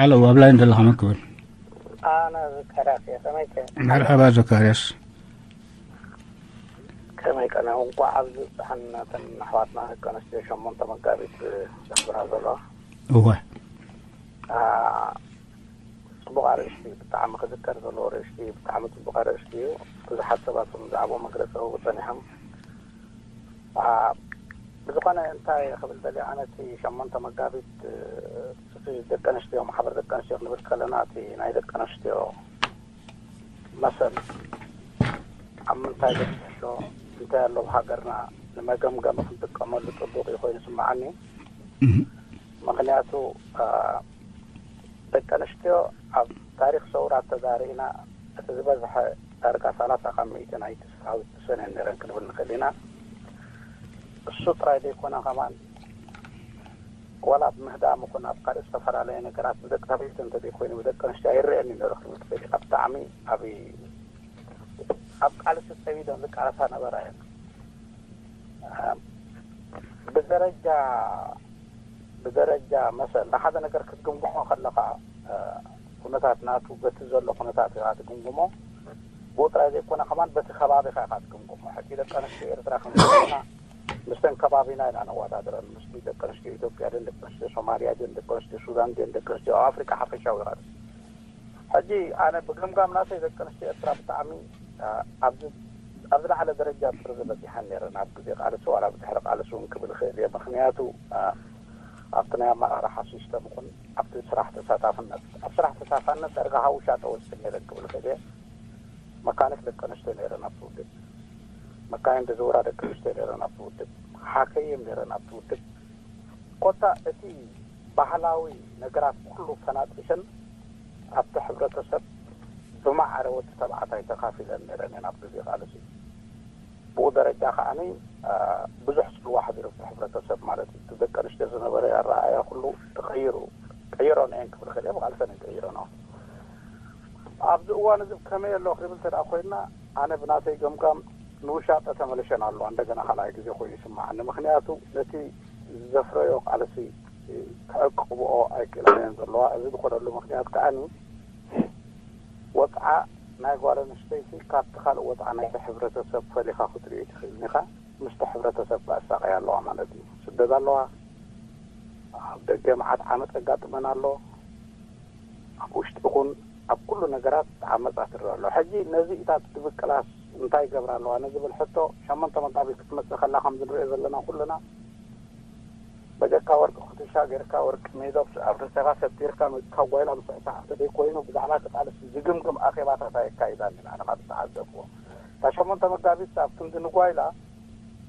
ኣሎ ኣብ ላይን ዘለኻ መክብል። ኣነ ዘካርያስ እየ። ከመይ ከ? መርሓባ ዘካርያስ። ከመይ ቀነ? እንኳዕ ኣብዚ ብፅሓን ናተን ኣሕዋትና ደቂ ኣንስትዮ ሸሞንተ መጋቢት ዘኽብራ ዘለዋ። እወ። አ፣ ፅቡቕ ኣርእስቲ፣ ብጣዕሚ ክዝከር ዘለዎ ኣርእስቲ፣ ብጣዕሚ ፅቡቕ ኣርእስቲ እዩ። ብዙሓት ሰባት እውን ብዛዕባኡ መግለፂ ክህቡ ፀኒሖም። አ፣ ብዝኾነ እንታይ ክብል ደልየ፣ ኣነ እቲ ሸሞንተ መጋቢት፣ እ፣ እቲ ደቂ ኣንስትዮ፣ ማሕበር ደቂ ኣንስትዮ ክንብል ከለና፣ እቲ ናይ ደቂ ኣንስትዮ መሰል ኣብ ምንታይ ደርሲ ኣሎ፣ እንታይ ኣሎ ኣብ ሃገርና ንመገምገሚ ክንጥቀመሉ ፅቡቕ እዩ ኮይኑ ይስምዓኒ። ምኽንያቱ፣ አ፣ ደቂ ኣንስትዮ ኣብ ታሪኽ ሰውራ ተዛሪእና፣ እቲ ዝበዝሐ ዳርጋ ሰላሳ ካብ ሚእቲ ናይቲ ሰራዊት ተሰንየን ነይረን ክንብል ንኽእል ኢና። እሱ ጥራይ ዘይኮነ ከማን፣ ዋላ ኣብ ምህዳም ይኹን ኣብ ካልእ ዝተፈላለየ ነገራት ብደቂ ተባዕትዮ እንተዘይኮይኑ ብደቂ ኣንስትዮ ኣይረኣየን እዩ ነይሩ ክንብል ትኽእል ኢኻ። ብጣዕሚ ኣብ ኣብ ቃልሲ ፀሚደን ዝቃለሳ ነበራ እየን። ብደረጃ ብደረጃ መሰል ንሓደ ነገር ክትግምግሞ ከለኻ፣ ኩነታት ናቱ በቲ ዘሎ ኩነታት ኢኻ ትግምግሞ። ብኡ ጥራይ ዘይኮነ ከማን በቲ ከባቢኻ ኢኻ ትግምግሞ። ሕጂ ደቂ ኣንስትዮ ኤርትራ ክንብለና፣ ምስተን ከባቢና ኢና ነዋዳድረን። ምስ ደቂ ኣንስትዮ ኢትዮጵያ ድን፣ ደቂ ኣንስትዮ ሶማልያ ድን፣ ደቂ ኣንስትዮ ሱዳን ድን፣ ደቂ ኣንስትዮ ኣብ ኣፍሪቃ ሓፈሻዊ ኢኻ። ሕጂ ኣነ ብገምጋም ናተይ ደቂ ኣንስትዮ ኤርትራ ብጣዕሚ፣ አ፣ ኣብዚ ኣብ ዝለዓለ ደረጃ ጥርዚ በፂሐን ነይረን ኣብ ግዜ ቃልሲ፣ ዋላ ብድሕሪ ቃልሲ እውን ክብል ይኽእል እየ። ምኽንያቱ፣ አ፣ ኣብቲ ናይ ኣመራርሓ ሲስተም ይኹን ኣብቲ ስራሕ ተሳታፍነት፣ ኣብ ስራሕ ተሳታፍነት ዳርጋ ሃውሻ ተወፅእ ነይረን ክብል ይኽእል እየ። መካኒክ ደቂ ኣንስትዮ ነይረን ኣብቲ ውድብ፣ መካይን ዝዝውራ ደቂ ኣንስትዮ ነይረን ኣብቲ ውድብ፣ ሓከይም ነይረን ኣብቲ ውድብ። ኮታ እቲ ባህላዊ ነገራት ኩሉ ፈናጢሰን ኣብቲ ሕብረተሰብ ብማዕረ ወዲ ተባዕታይ ተኻፊለን ነይረን እየን ኣብ ግዜ ቃልሲ። ብኡ ደረጃ ከዓኒ፣ አ፣ ብዙሕ ጽልዋ ሓዲሩ ኣብቲ ሕብረተሰብ ማለት እዩ። እቲ ደቂ ኣንስትዮ ዝነበረ ኣረኣእያ ኩሉ ተቐይሩ፣ ቀይሮን እየን ክብል ክእል እየ፣ ብቃልሰን እየን ቀይሮን። ኣብዚ እዋን እዚ ከመይ ኣሎ ክንብል እንተ ደኣ ኮይንና፣ ኣነ ብናተይ ገምጋም ንውሻጠ ተመልሸን ኣለዋ። እንደገና ካልኣይ ግዜ ኮይኑ ይስምዓኒ። ምኽንያቱ ነቲ ዘፍረዮ ቃልሲ ክዕቅብኦ ኣይክእላን እየን ዘለዋ። እዚ ዝኾነሉ ምኽንያት ከኣኒ ወጽዓ ናይ ጓል ኣንስተይቲ ካብቲ ካልእ ወጽዓ ናይቲ ሕብረተሰብ ፈሊኻ ክትርእዮ ኣይትኽእልን ኢኻ። ምስቲ ሕብረተሰብ ከኣ ትሳቐያ ኣለዋ ማለት እዩ። ስደት ኣለዋ፣ ኣብ ደገ መዓት ዓመጽ የጋጥመን ኣሎ። ኣብ ውሽጢ ይኹን ኣብ ኩሉ ነገራት ዓመጻ ትርኢ ኣሎ። ሕጂ ነዚ ኢታት ትብቅላስ እንታይ ይገብራ ኣለዋ ንዝብል ሕቶ፣ ሸሞንተ መጋቢት ክትመጽእ ከላ ከምዚ ንሪኦ ዘለና ኩልና፣ በጀካ ወርቂ ኩትሻ ጌርካ፣ ወርቂ ሜዶብ ኣብ ርእስኻ ሰቲርካ፣ ካብ ጓይላ ምስ ሰዓተ ደይ ኮይኑ ብዛዕባ እቲ ቃልሲ ዝግምግም ኣኼባታት ኣየካይዳን ኢና፣ ኣነ ካብ ዝተዓዘብዎ። እታ ሸሞንተ መጋቢት ኣብ ክንዲ ንጓይላ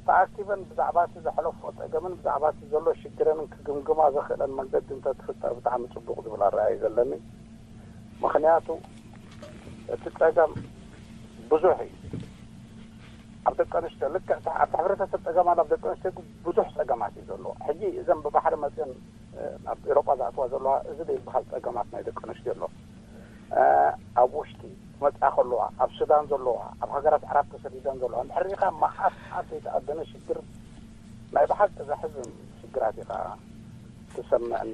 ተኣኪበን ብዛዕባ እቲ ዘሕለፎ ጸገምን ብዛዕባ እቲ ዘሎ ሽግረንን ክግምግማ ዘኽእለን መንገዲ እንተትፍጠር ብጣዕሚ ጽቡቕ ዝብል ኣረኣእያ እዩ ዘለኒ። ምኽንያቱ እቲ ጸገም ብዙሕ እዩ። ኣብ ደቂ ኣንስትዮ ልክዕ እቲ ኣብቲ ሕብረተሰብ ጸገም ኣሎ፣ ኣብ ደቂ ኣንስትዮ ግን ብዙሕ ጸገማት እዩ ዘለዎ። ሕጂ እዘን ብባሕሪ መጽየን፣ እ፣ ናብ ኤውሮጳ ዝኣትዋ ዘለዋ እዚ ዘይበሃል ጸገማት ናይ ደቂ ኣንስትዮ ኣሎ። እ፣ ኣብ ውሽጢ ክመጻ ከለዋ፣ ኣብ ሱዳን ዘለዋ፣ ኣብ ሃገራት ዓረብ ተሰዲደን ዘለዋ፣ እንድሕር ሪኢኻ መዓት መዓት ዘይተኣደነ ሽግር ናይ ብሓቂ ዘሕዝን ሽግራት ኢኻ ትሰምዕን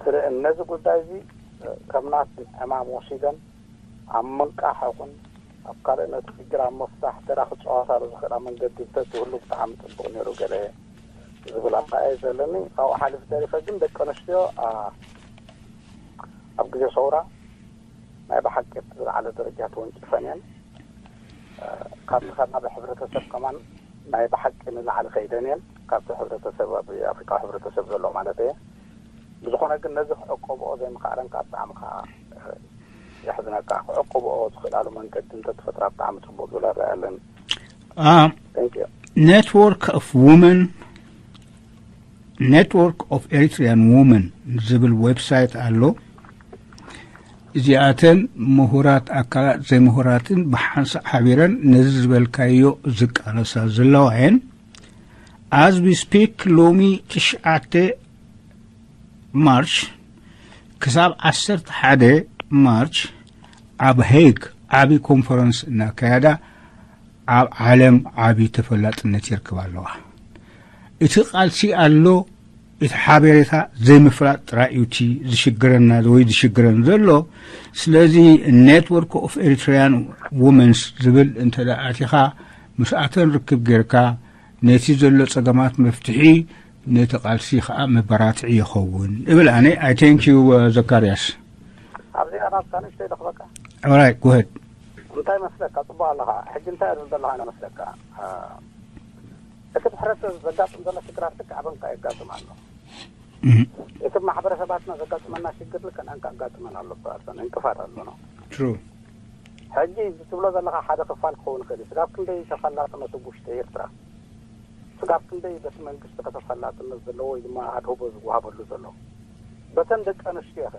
ትርእን። ነዚ ጉዳይ እዚ፣ እ፣ ከም ናት ዕማም ወሲደን ኣብ ምንቃሕ ይኹን ኣብ ካልእ ነቲ ሽግር ኣብ ምፍታሕ ተራ ክጸዋታሉ ዝኽእላ መንገዲ እንተትህሉ ብጣዕሚ ጽቡቕ ነይሩ ገለ ዝብል ኣረኣእያ እዩ ዘለኒ። ካብኡ ሓሊፉ ተሪፈ ግን ደቂ ኣንስትዮ፣ ኣ፣ ኣብ ግዜ ሰውራ ናይ ብሓቂ ኣብቲ ዝለዓለ ደረጃ ተወንጪፈን እየን። እ፣ ካብቲ ከባቢ ሕብረተሰብ ከማን ናይ ብሓቂ ንላዕሊ ከይደን እየን። ካብቲ ሕብረተሰብ፣ ኣብ ኣፍሪቃዊ ሕብረተሰብ ዘሎ ማለት እየ። ብዝኾነ ግን ነዚ ክዕቀብኦ ዘይምኽኣለን ካብ ብጣዕሚ ከዓ፣ እ፣ የሕዝነካ። ክዕቀብኦ ዝኽእላሉ መንገዲ እንተትፈጥራ ብጣዕሚ ጽቡቕ ዝብል ኣረኣእያ ኣለኒ። አ፣ Thank you። Network of Women፣ Network of Eritrean Women ዝብል ዌብሳይት ኣሎ። እዚኣተን ምሁራት ኣካላት ዘይምሁራትን ብሓንሳእ ሓቢረን ነዚ ዝበልካዮ ዝቃለሳ ዘለዋ እየን። As we speak፣ ሎሚ ትሽዓተ ማርች ክሳብ ዓሰርተ ሓደ ማርች ኣብ ሄግ ዓቢ ኮንፈረንስ እናካየዳ ኣብ ዓለም ዓቢ ተፈላጥነት የርክባ ኣለዋ። እቲ ቃልሲ ኣሎ፣ እቲ ሓበሬታ ዘይምፍላጥ ጥራይ እዩ እቲ ዝሽግረና ወይ ዝሽግረን ዘሎ። ስለዚ ኔትወርክ ኦፍ ኤሪትሪያን ውመንስ ዝብል እንተ ደኣ ኣቲኻ፣ ምስኣተን ርክብ ጌርካ ነቲ ዘሎ ጸገማት መፍትሒ፣ ነቲ ቃልሲ ኸኣ መበራትዒ ይኸውን እብል ኣነ። I thank you ዘካርያስ። ኣብዚኣ ናብካ ንእሽተይ ደኽበካ። Alright, go ahead. እንታይ መስለካ? ጽቡቕ ኣለኻ። ሕጂ እንታይ እዩ ዘለኻ መስለካ? እቲ ሕብረተሰብ ዘጋጥም ዘሎ ሽግራት ልክዕ ኣበንካ የጋጥም ኣሎ። እቲ ማሕበረሰባትና ዘጋጥመና ሽግር ልክዕ ኣንካ ኣጋጥመን ኣሎ። እንቅፋት ኣሎ ነው። True. ሕጂ እዚ ትብሎ ዘለኻ ሓደ ክፋል ክኸውን ይኽእል እዩ። ስጋብ ክንደይ ተፈላጥነት ኣብ ውሽጢ ኤርትራ፣ ስጋብ ክንደይ በቲ መንግስቲ ከተፈላጥነት ዘለዎ ወይ ድማ ኣድህቦ ዝወሃበሉ ዘሎ፣ በተን ደቂ ኣንስትዮ ኸ?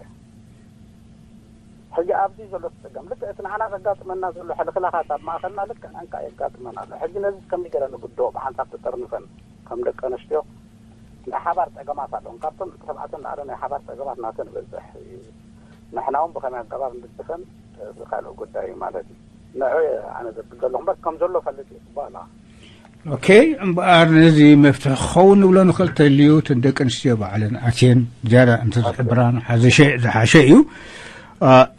ሕጂ ኣብዚ ዘሎ ጸገም ልክዕ እቲ ንዓና ዘጋጥመና ዘሎ ሕልኽላኻት ኣብ ማእኸልና ልክዕ ኣንካ የጋጥመና ኣሎ። ሕጂ ነዚ ከመይ ገይረ ንግድኦ? ብሓንሳብ ተጠርንፈን ከም ደቂ ኣንስትዮ ናይ ሓባር ጸገማት ኣለዎም። ካብቶም ተባዕትን ኣረ ናይ ሓባር ጸገማት ናተን ይበዝሕ። ንሕና እውን ብኸመይ ኣገባብ ንድግፈን፣ እዚ ካልእ ጉዳይ እዩ ማለት እዩ። ንዑ ኣነ ዘብል ዘለኹ እምበር ከም ዘሎ ፈልጥ እዩ። ጽቡቕ ኣለኻ። ኦኬ፣ እምበኣር ነዚ መፍትሒ ክኸውን ንብሎ ንኽእል ተልዩ፣ እተን ደቂ ኣንስትዮ ባዕለን ኣትየን ዝያዳ እንተዝሕብራ ዝሓሸ እዩ።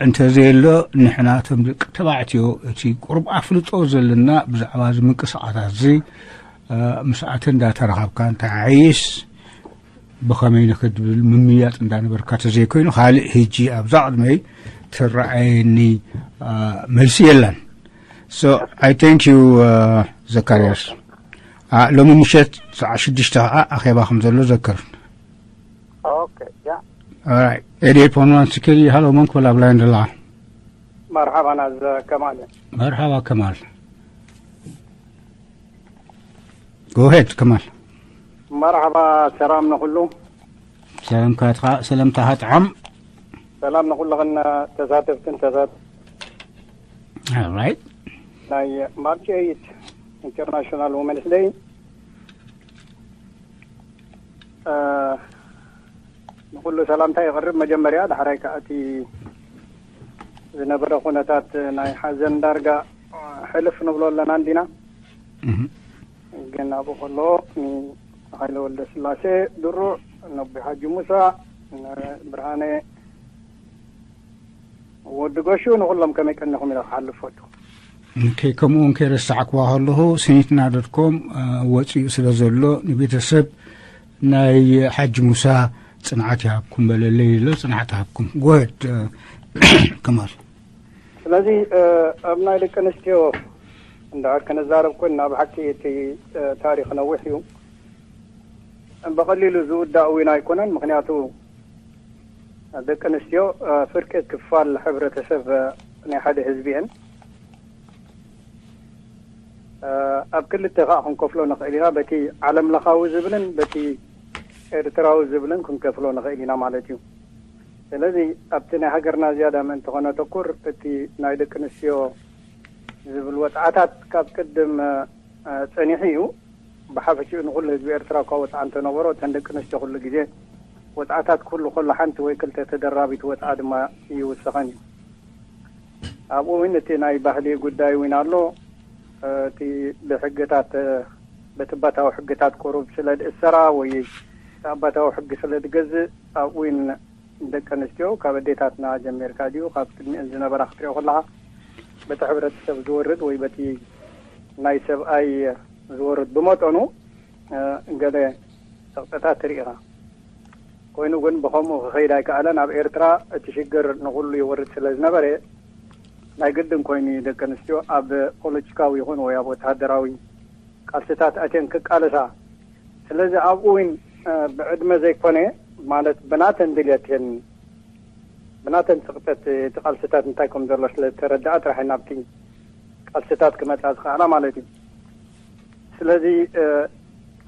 እንተዘየሎ ንሕና እቶም ደቂ ተባዕትዮ እቲ ቁሩብ ኣፍልጦ ዘለና ብዛዕባ እዚ ምንቅስቓሳት እዚ ምስኣተን እንዳተራኸብካ እንተዓይስ ብኸመይ ንኽድብል ምምያጥ እንዳነበርካ ተዘይኮይኑ ካልእ ህጂ ኣብዛ ቅድመይ ትረኣየኒ መልሲ የላን። So I thank you ዘካርያስ። ሎሚ ምሸት ሰዓ ሽዱሽተ ከዓ ኣኼባ ከም ዘሎ ዘክር። ኦኬ ያ ኤድኤት ፖንዋን ስኬሊ ሃሎ መን ክብል ኣብ ላይን ደላ። መርሓባ ናዝ ከማል። መርሓባ ከማል። ጎሄድ ከማል። መርሓባ ሰላም ንኹሉ። ሰላምካ ሰላምታኻ ጥዓም። ሰላም ንኹልኽን ተሳተፍትን ተሳት Alright. ናይ ማርች ኤይት ኢንተርናሽናል ውመንስ ደይ ንኹሉ ሰላምታ የቕርብ። መጀመርያ ዳሕራይ ከዓ እቲ ዝነበረ ኩነታት ናይ ሓዘን ዳርጋ ሕልፍ ንብሎ ኣለና እንዲና። ግን ኣብኡ ከሎ ንሃይለ ወልደ ስላሴ ድሩዕ፣ ነቢ ሓጂ ሙሳ፣ ብርሃነ ወዲ ገሹ ንኹሎም ከመይ ቀኒኹም ኢለ ክሓልፍ ፈቱ። ከይ ከምኡ እውን ከይረሳዕክዋ ከለኹ ስኒትና ዶትኮም ወፂኡ ስለ ዘሎ ንቤተሰብ ናይ ሓጂ ሙሳ ፅንዓት ይሃብኩም በለለይ ኢሎ ፅንዓት ሃብኩም ጎድ ከማል። ስለዚ ኣብ ናይ ደቂ ኣንስትዮ እንድሕር ክንዛረብ ኮይንና ብሓቂ እቲ ታሪክ ነዊሕ እዩ። ብቐሊሉ ዝውዳእ እውን ኣይኮነን። ምክንያቱ ደቂ ኣንስትዮ ፍርቂ ክፋል ሕብረተሰብ ናይ ሓደ ህዝቢ እየን። ኣብ ክልተ ከዓ ክንከፍሎ ንኽእል ኢና። በቲ ዓለም ለኻዊ ዝብልን በቲ ኤርትራዊ ዝብልን ክንከፍሎ ንኽእል ኢና ማለት እዩ። ስለዚ ኣብቲ ናይ ሃገርና ዝያዳ ምእንቲ ከነተኩር እቲ ናይ ደቂ ኣንስትዮ ዝብል ወፅዓታት ካብ ቅድም ፀኒሑ እዩ። ብሓፈሽኡ ንኹሉ ህዝቢ ኤርትራ እኳ ወፅዓ እንተነበሮ እተን ደቂ ኣንስትዮ ኩሉ ግዜ ወፅዓታት ክህሉ ከሎ ሓንቲ ወይ ክልተ ተደራቢት ወፅዓ ድማ ይውስኸን እዩ። ኣብኡ እውን እቲ ናይ ባህሊ ጉዳይ እውን ኣሎ። እቲ ብሕግታት በቲ ኣባታዊ ሕግታት ቁሩብ ስለ ዝእሰራ ወይ እቲ ኣባታዊ ሕጊ ስለ ዝገዝእ ኣብኡ እውን ደቂ ኣንስትዮ ካብ ኣዴታትና ጀሚርካ ድዩ ካብ ቅድሚኡ ዝነበራ ክትሪኦ ከለኻ በቲ ሕብረተሰብ ዝወርድ ወይ በቲ ናይ ሰብኣይ ዝወርድ ብመጠኑ ገለ ፀቕጥታት ትርኢ ኢኻ። ኮይኑ ግን ብኸምኡ ክኸይድ ኣይከኣለን። ኣብ ኤርትራ እቲ ሽግር ንኹሉ ይወርድ ስለ ዝነበረ ናይ ግድን ኮይኑ እዩ ደቂ ኣንስትዮ ኣብ ፖለቲካዊ ይኹን ወይ ኣብ ወተሃደራዊ ቃልስታት ኣትየን ክቃለሳ። ስለዚ ኣብኡ እውን ብዕድመ ዘይኮነ ማለት ብናተን ድልየት እየን ብናተን ፅቕጠት እቲ ቃልስታት እንታይ ከም ዘሎ ስለ ዝተረድኣ ጥራሕ ናብቲ ቃልስታት ክመፃ ዝኸኣላ ማለት እዩ። ስለዚ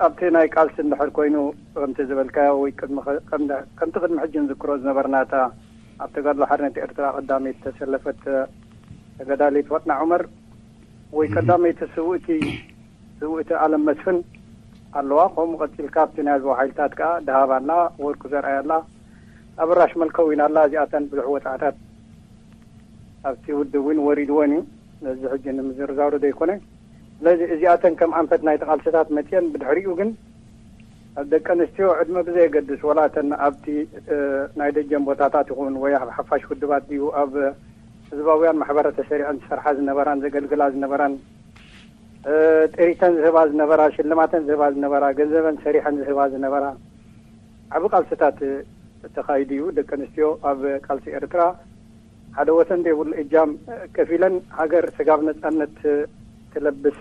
ኣብቲ ናይ ቃልሲ እንድሕር ኮይኑ ከምቲ ዝበልካዮ ወይ ከምቲ ቅድሚ ሕጂ ንዝክሮ ዝነበርና እታ ኣብ ተጋድሎ ሓርነት ኤርትራ ቀዳመይቲ ዝተሰለፈት ተጋዳሊት ፈጥና ዑመር ወይ ቀዳመይቲ ስውእቲ ስውእቲ ኣለም መስፍን ኣለዋ። ከምኡ ቀፂልካ ኣብቲ ናይ ህዝባዊ ሓይልታት ከዓ ደሃብ ኣላ፣ ወርቁ ዘርኣይ ኣላ፣ ኣበራሽ መልከዊን ኣላ። እዚኣተን ብዙሕ ወፃዕታት ኣብቲ ውድብ እውን ወሪድወን እዩ። ነዚ ሕጂ ንምዝርዛሩ ዘይኮነ ስለዚ እዚኣተን ከም ኣንፈት ናይ ተቓልስታት መፅአን ብድሕሪኡ ግን ደቂ ኣንስትዮ ዕድመ ብዘየገድስ፣ ወላ እተን ኣብቲ፣ እ፣ ናይ ደጀን ቦታታት ይኹን ወይ ኣብ ሓፋሽ ውድባት ድዩ ኣብ ህዝባውያን ማሕበራት ተሰሪዐን ዝሰርሓ ዝነበራን ዘገልግላ ዝነበራን፣ እ፣ ጥሪተን ዝህባ ዝነበራ፣ ሽልማተን ዝህባ ዝነበራ፣ ገንዘበን ሰሪሐን ዝህባ ዝነበራ፣ ዓቢ ቃልስታት ተኻይዱ እዩ። ደቂ ኣንስትዮ ኣብ ቃልሲ ኤርትራ ሓደ ወሰን ዘይብሉ እጃም ከፊለን፣ ሃገር ስጋብ ነጻነት ትለብስ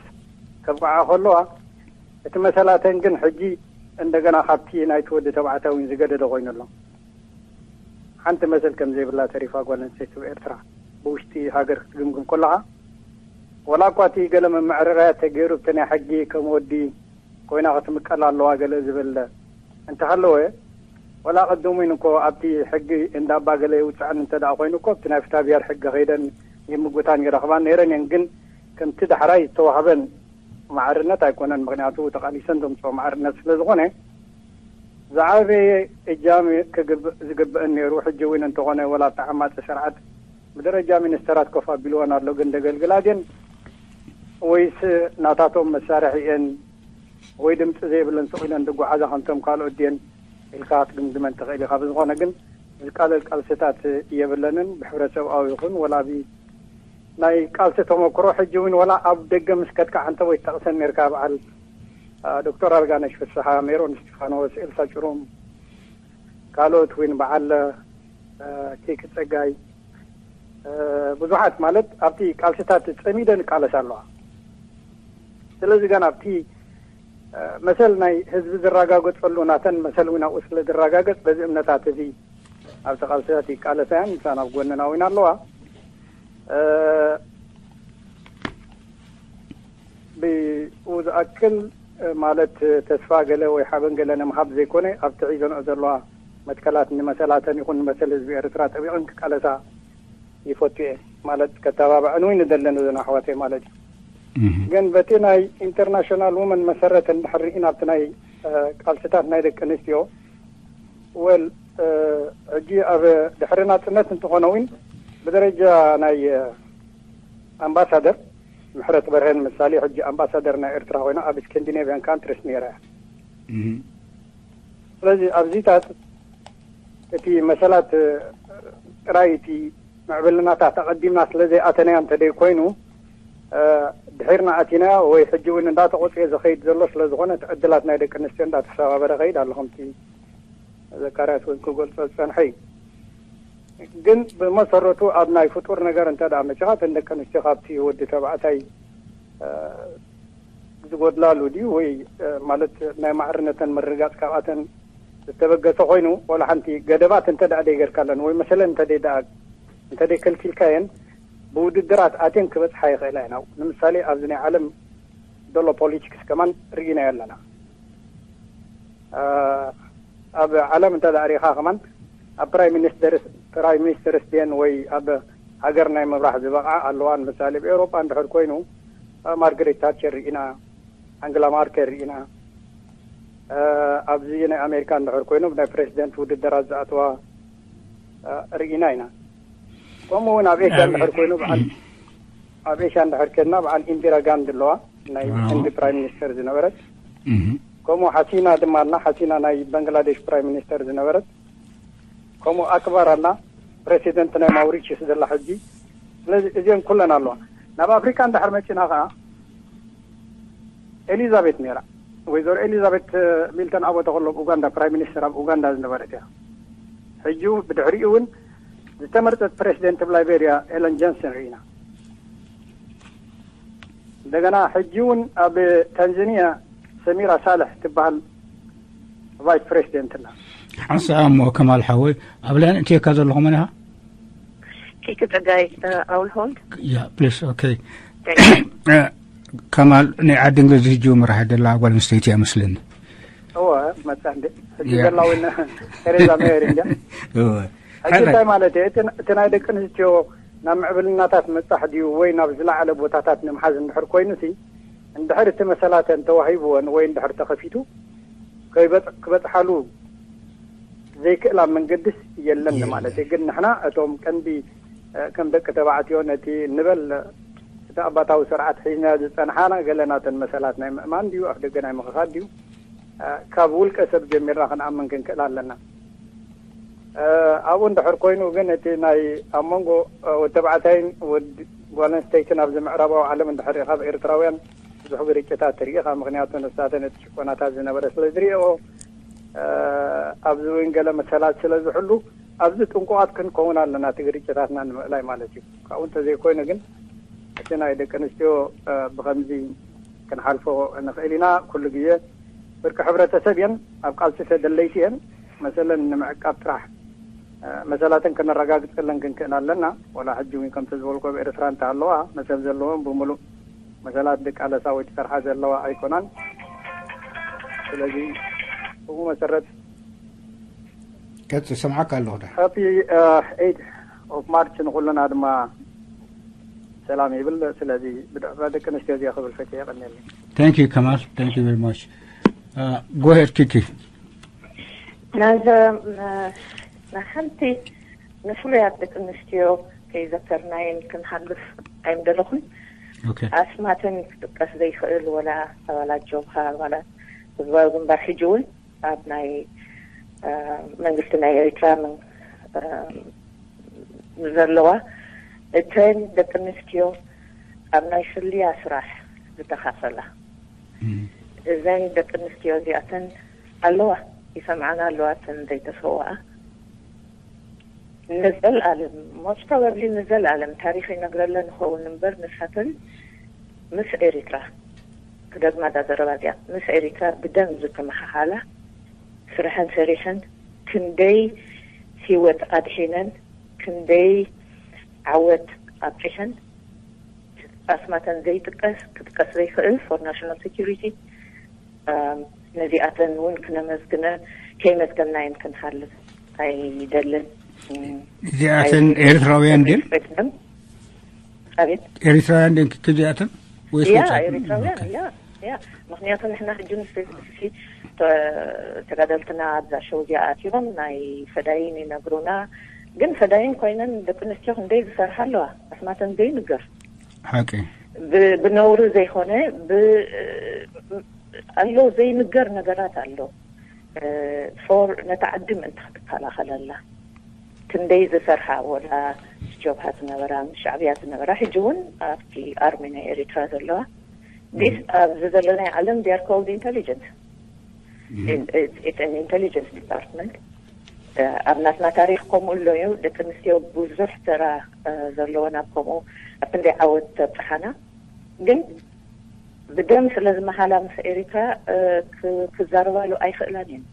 ከብቅዓ ከለዋ፣ እቲ መሰላተን ግን ሕጂ እንደገና ካብቲ ናይቲ ወዲ ተባዕታይ እውን ዝገደደ ኮይኑ ኣሎ። ሓንቲ መሰል ከም ዘይብላ ተሪፋ ጓል ኣንስተይቲ ኤርትራ ብውሽጢ ሃገር ክትግምግም ከለኻ፣ ወላ እኳ እቲ ገለ መመዕረርያ ተገይሩ፣ እቲ ናይ ሕጊ ከም ወዲ ኮይና ክትምቀል ኣለዋ ገለ ዝብል እንተሃለወ፣ ወላ ቅድም እውን እኮ ኣብቲ ሕጊ እንዳ ኣባ ገለ ይውፅዐን እንተ ደኣ ኮይኑ እኮ፣ ኣብቲ ናይ ፍትሐ ብሔር ሕጊ ከይደን ይምጉታን ይረኽባን ነይረን እየን። ግን ከምቲ ዳሕራይ ዝተዋህበን ማዕርነት ኣይኮነን። ምኽንያቱ ተቓሊሰን ዘምፅኦ ማዕርነት ስለ ዝኾነ፣ ዝዓበየ እጃም ክግብእ ዝግብአን ነይሩ። ሕጂ እውን እንተኾነ፣ ወላ ኣብቲ ዓማፂ ስርዓት ብደረጃ ሚኒስተራት ኮፍ ኣቢልወን ኣሎ፣ ግን ደገልግላ ድየን ወይስ ናታቶም መሳርሒ እየን ወይ ድምፂ ዘይብለን ስቕ ኢለን ዝጓዓዛ ከምቶም ካልኦት ድየን ኢልካ ክትግምግመን ትኽእል ኢኻ። ብዝኾነ ግን ዝቃለል ቃልስታት የብለንን፣ ብሕብረተሰብኣዊ ይኹን ወላ ብ ናይ ቃልሲ ተመክሮ። ሕጂ እውን ወላ ኣብ ደገ ምስ ከድካ ሓንተ ወይ ትጠቕሰን ነርካ፣ በዓል፣ አ፣ ዶክተር ኣልጋነሽ ፍስሓ፣ ሜሮን እስጢፋኖስ፣ ኤልሳ ጭሩም፣ ካልኦት እውን በዓል፣ አ፣ ኬክ ጸጋይ፣ አ፣ ብዙሓት ማለት ኣብቲ ቃልስታት ጸሚደን ይቃለሳ ኣለዋ። ስለዚ ገና ኣብቲ፣ አ፣ መሰል ናይ ህዝቢ ዝረጋገጸሉ ናተን መሰል እውን ኣብኡ ስለ ዝረጋገጽ በዚ እምነታት እዚ ኣብቲ ቃልስታት ይቃለሳ እየን፣ ምሳና ኣብ ጎንና እውን ኣለዋ። እ፣ ብኡ ዝኣክል፣ እ፣ ማለት ተስፋ ገለ ወይ ሓበን ገለ ንምሃብ ዘይኮነ፣ ኣብቲ ሒዘንኦ ዘለዋ መትከላት ንመሰላተን ይኹን ንመሰል ህዝቢ ኤርትራ ጠቢቐን ክቃለሳ ይፈቱ እየ። ማለት ከተባብዐን እውን ንደለን እዘን ኣሕዋተይ ማለት እዩ። እህ። ግን በቲ ናይ ኢንተርናሽናል ውመን መሰረት እንድሕር ርኢና ኣብቲ ናይ፣ እ፣ ቃልስታት ናይ ደቂ ኣንስትዮ፣ ወል፣ እ፣ ሕጂ ኣብ ድሕሪ ናጽነት እንተኾነ እውን ብደረጃ ናይ፣ እ፣ ኣምባሳደር ምሕረት በርሀን ምሳሌ ሕጂ ኣምባሳደር ናይ ኤርትራ ኮይና ኣብ ስካንዲኔቪያን ካንትሪስ ነይራ እያ። እህ። ስለዚ ኣብዚታት እቲ መሰላት፣ እ፣ ጥራይ እቲ ምዕብልናታት ኣቐዲምና ስለ ዘይኣተናዮ እንተደይ ኮይኑ፣ እ፣ ድሒርና ኣቲና ወይ ሕጂ እውን እንዳተቖጽየ ዝኸይድ ዘሎ ስለ ዝኾነ እቲ ዕድላት ናይ ደቂ ኣንስትዮ እንዳተሰባበረ ከይድ ኣሎ ከምቲ ዘካርያስ እውን ክገልጾ ዝጸንሐ እዩ። ግን ብመሰረቱ ኣብ ናይ ፍጡር ነገር እንተ ደኣ መጺኻ እተን ደቂ ኣንስትዮ ካብቲ ወዲ ተባዕታይ፣ እ፣ ዝጎድላሉ ድዩ ወይ፣ እ፣ ማለት ናይ ማዕርነተን ምርግጋጽ ካብኣተን ዝተበገሰ ኮይኑ፣ ወላ ሓንቲ ገደባት እንተ ደኣ ደይገርካለን ወይ መሰለን እንተ ደይ ደኣ፣ እንተ ደይ ከልኪልካየን ብውድድራት ኣትየን ክበጽሓ ይኽእላ እየን። ንምሳሌ ኣብዚ ናይ ዓለም ዘሎ ፖሊቲክስ ከማን ርኢናዮ ኣለና። እ፣ ኣብ ዓለም እንተ ደኣ ሪኢኻ ከማን ኣብ ፕራይም ሚኒስተርስ፣ ፕራይም ሚኒስተርስ ድየን ወይ ኣብ ሃገር ናይ ምምራሕ ዝበቕዓ ኣለዋ። ንምሳሌ ኣብ ኤውሮጳ እንድሕር ኮይኑ፣ እ፣ ማርገሬት ታቸር ርኢና፣ ኣንግላ ማርከል ርኢና። እ፣ ኣብዚ ናይ ኣሜሪካ እንድሕር ኮይኑ ብናይ ፕሬዚደንት ውድድራት ዝኣተዋ፣ እ፣ ርኢና ኢና። ከምኡ እውን ኣብ ኤሽያ ኣብ እንድሕር ኮይኑ በዓል፣ ኣብ ኤሽያ እንድሕር ከድና በዓል ኢንዲራ ጋንዲ ኣለዋ፣ ናይ ዋው። ህንዲ ፕራይም ሚኒስተር ዝነበረት። እህ። ከምኡ ሓሲና ድማ ኣላ፣ ሓሲና ናይ ባንግላዴሽ ፕራይም ሚኒስተር ዝነበረት። ከምኡ ኣክባር ኣላ፣ ፕሬሲደንት ናይ ማውሪሽስ ዘላ ሕጂ። ስለዚ እዚአን ኩለን ኣለዋ። ናብ ኣፍሪካ እንድሕር መፂና ከዓ ኤሊዛቤት ነይራ። ወይዘሮ ኤሊዛቤት፣ እ፣ ሚልተን ኣቦ ተኸሎ ኣብ ኡጋንዳ ፕራይም ሚኒስተር ኣብ ኡጋንዳ ዝነበረት እያ። ሕጂ ብድሕሪኡ እውን ዝተመርጸት ፕሬሲደንት ኣብ ላይቤርያ ኤለን ጆንሰን ርኢና። እንደገና ሕጂ እውን ኣብ ታንዛኒያ ሰሚራ ሳልሕ ትበሃል ቫይስ ፕሬሲደንት ኣላ። ሓንሳእ እሞ ከማል ሓወይ፣ ኣብ ላይን እትየካ ዘለኹ መን ኢኻ? ኪኪ ጸጋይ፣ እ፣ ኣውል ሆልድ። ያ፣ ፕሊስ፣ ኦኬ። ጸጋይ። እ፣ ከማል፣ ናይ ዓዲ እንግሊዝ ህጂ መራሒ ደላ ጓል ኣንስተይቲ እያ መስለኒ። እወ፣ መጻ እንዴ። ሕጂ ያ። ዘላ እውን ቴሬዛ ሜየር እንድያ። እወ። ሕጂ ሓራይ። እንታይ ማለት እየ? እቲ፣ እቲ ናይ ደቂ ኣንስትዮ ናብ ምዕብልናታት ምብጻሕ ድዩ ወይ ናብ ዝለዓለ ቦታታት ንምሓዝ እንድሕር ኮይኑሲ፣ እንድሕር እቲ መሰላተን ተዋሂብወን ወይ እንድሕር ተኸፊቱ፣ ከይበጽ-፣ ክበጽሓሉ ዘይክእላ መንገድስ የለን የለን። ማለት እዩ። ግን ንሕና እቶም ቀንዲ፣ እ፣ ከም ደቂ ተባዕትዮ ነቲ ንበል፣ እቲ ኣባታዊ ስርዓት ሒዝና ዝጸንሓና ገለ ናተን መሰላት ናይ ምእማን ድዩ፣ ኣፍ ደገ ናይ ምኽኻድ ድዩ፣ ካብ ውልቀ ሰብ ጀሚርና ክንኣምን ክንክእል ኣለና። ኣብኡ እንድሕር ኮይኑ ግን እቲ ናይ ኣብ መንጎ ወዲ ተባዕታይን ወዲ ጓል ኣንስተይትን ኣብዚ ምዕራባዊ ዓለም እንድሕር ሪኢኻ፣ ኣብ ኤርትራውያን ብዙሕ ግርጭታት ትርኢ። ካብ ምኽንያቱ ንሳተን እቲ ጭቆናታት ዝነበረ ስለ ዝሪኦ ኣብዚ እውን ገለ መሰላት ስለ ዝሕሉ ኣብዚ ጥንቁቓት ክንከውን ኣለና፣ እቲ ግርጭታትና ንምእላይ ማለት እዩ። ካብኡ እንተዘይኮይኑ ግን እቲ ናይ ደቂ ኣንስትዮ ብኸምዚ ክንሓልፎ ንኽእል ኢና። ኩሉ ግዜ ፍርቂ ሕብረተሰብ እየን፣ ኣብ ቃልሲ ተደለይቲ እየን። መሰለን ንምዕቃብ ጥራሕ መሰላተን ከነረጋግጸለን ክንክእል ኣለና። ወላ ሕጂ እውን ከምቲ ዝበልኩ ኣብ ኤርትራ እንተሃለዋ መሰል ዘለወን ብምሉእ መሰላት ዝቃለሳ ወይ ትሰርሓ ዘለዋ ኣይኮናን። ስለዚ ብኡ መሰረት ቀጽ ሰምዓካ ኣለኹ ዳ ሃፒ ኤይት ኦፍ ማርች ንኹልና ድማ ሰላም ይብል። ስለዚ ብድሕረ ደቂ ኣንስትዮ እዚኣ ክብል ፈትየ የቐንየልኝ። Thank you Kamal, thank you very much. Uh, go ahead Kiki. ናዘ ንሓንቲ ንፍሉያት ደቂ ኣንስትዮ ከይዘከርናየን ክንሓልፍ ኣይምደለኹን። Okay. ኣስማተን ክጥቀስ ዘይኽእል ወላ ኣባላት ጆብሃ፣ ኣባላት ህዝባዊ ግንባር ሕጂ እውን ኣብ ናይ መንግስቲ ናይ ኤሪትራ ዘለዋ እተን ደቂ ኣንስትዮ ኣብ ናይ ስልያ ስራሕ ዝተኻፈላ እዘን ደቂ ኣንስትዮ እዚኣተን ኣለዋ፣ ይሰምዓና ኣለዋ። እተን ዘይተሰወኣ ንዘልኣለም most probably ንዘልኣለም ታሪኽ ይነግረለን ይኸውን እምበር ንሳተን ምስ ኤሪትራ ክደግማ እዛ ዘረባ እዚኣ ምስ ኤሪትራ ብደም ዝተመሓሓላ ስርሐን ሰሪሐን ክንደይ ህይወት ኣድሒነን ክንደይ ዓወት ኣብፂሐን ኣስማተን ዘይጥቀስ ክጥቀስ ዘይክእል for national security ነዚኣተን እውን ክነመስግነን ከይመስገናየን ክንሓልፍ ኣይደልን። እዚኣተን ኤርትራውያን ድን ኣቤት ኤርትራውያን ድን ክክዚኣተን ወይስ ያ ወጻእተን? ኤርትራውያን ኦኬ። ያ ያ ምክንያቱ ንሕና ሕጂ ንስፔሲፊክ ተጋደልትና ኣብዛ ሸው እዚኣ ኣቲሮም ናይ ፈዳይን ይነግሩና፣ ግን ፈዳይን ኮይነን ደቂ ኣንስትዮ ክንደይ ዝሰርሓ ኣለዋ ኣስማተን ዘይንገር ሓቂ ብ- ብነውሪ ዘይኮነ ብ- ኣሎ ዘይንገር ነገራት ኣሎ። ፎር ነታ ዓዲ ምእንቲ ክትከላኸለላ ክንደይ ዝሰርሓ ወላ ጀብሃ ዝነበራ ምስ ሻዕብያ ዝነበራ ሕጂ እውን ኣብቲ ኣርሚ ናይ ኤሪትራ ዘለዋ ቢስ ኣብዚ ዘለናይ ዓለም they are called intelligence ኢንቴሊጀንስ ዲፓርትመንት ኣብ ናትና ታሪክ ከምኡ ኣሎ እዩ። ደቂ ኣንስትዮ ብዙሕ ተራ ዘለወን ኣብ ከምኡ ኣብ ክንደይ ዓወት ተብፅሓና ግን ብደም ስለ ዝመሃላ ምስ ኤሪትራ ክዛረባሉ ኣይኽእላን እየን።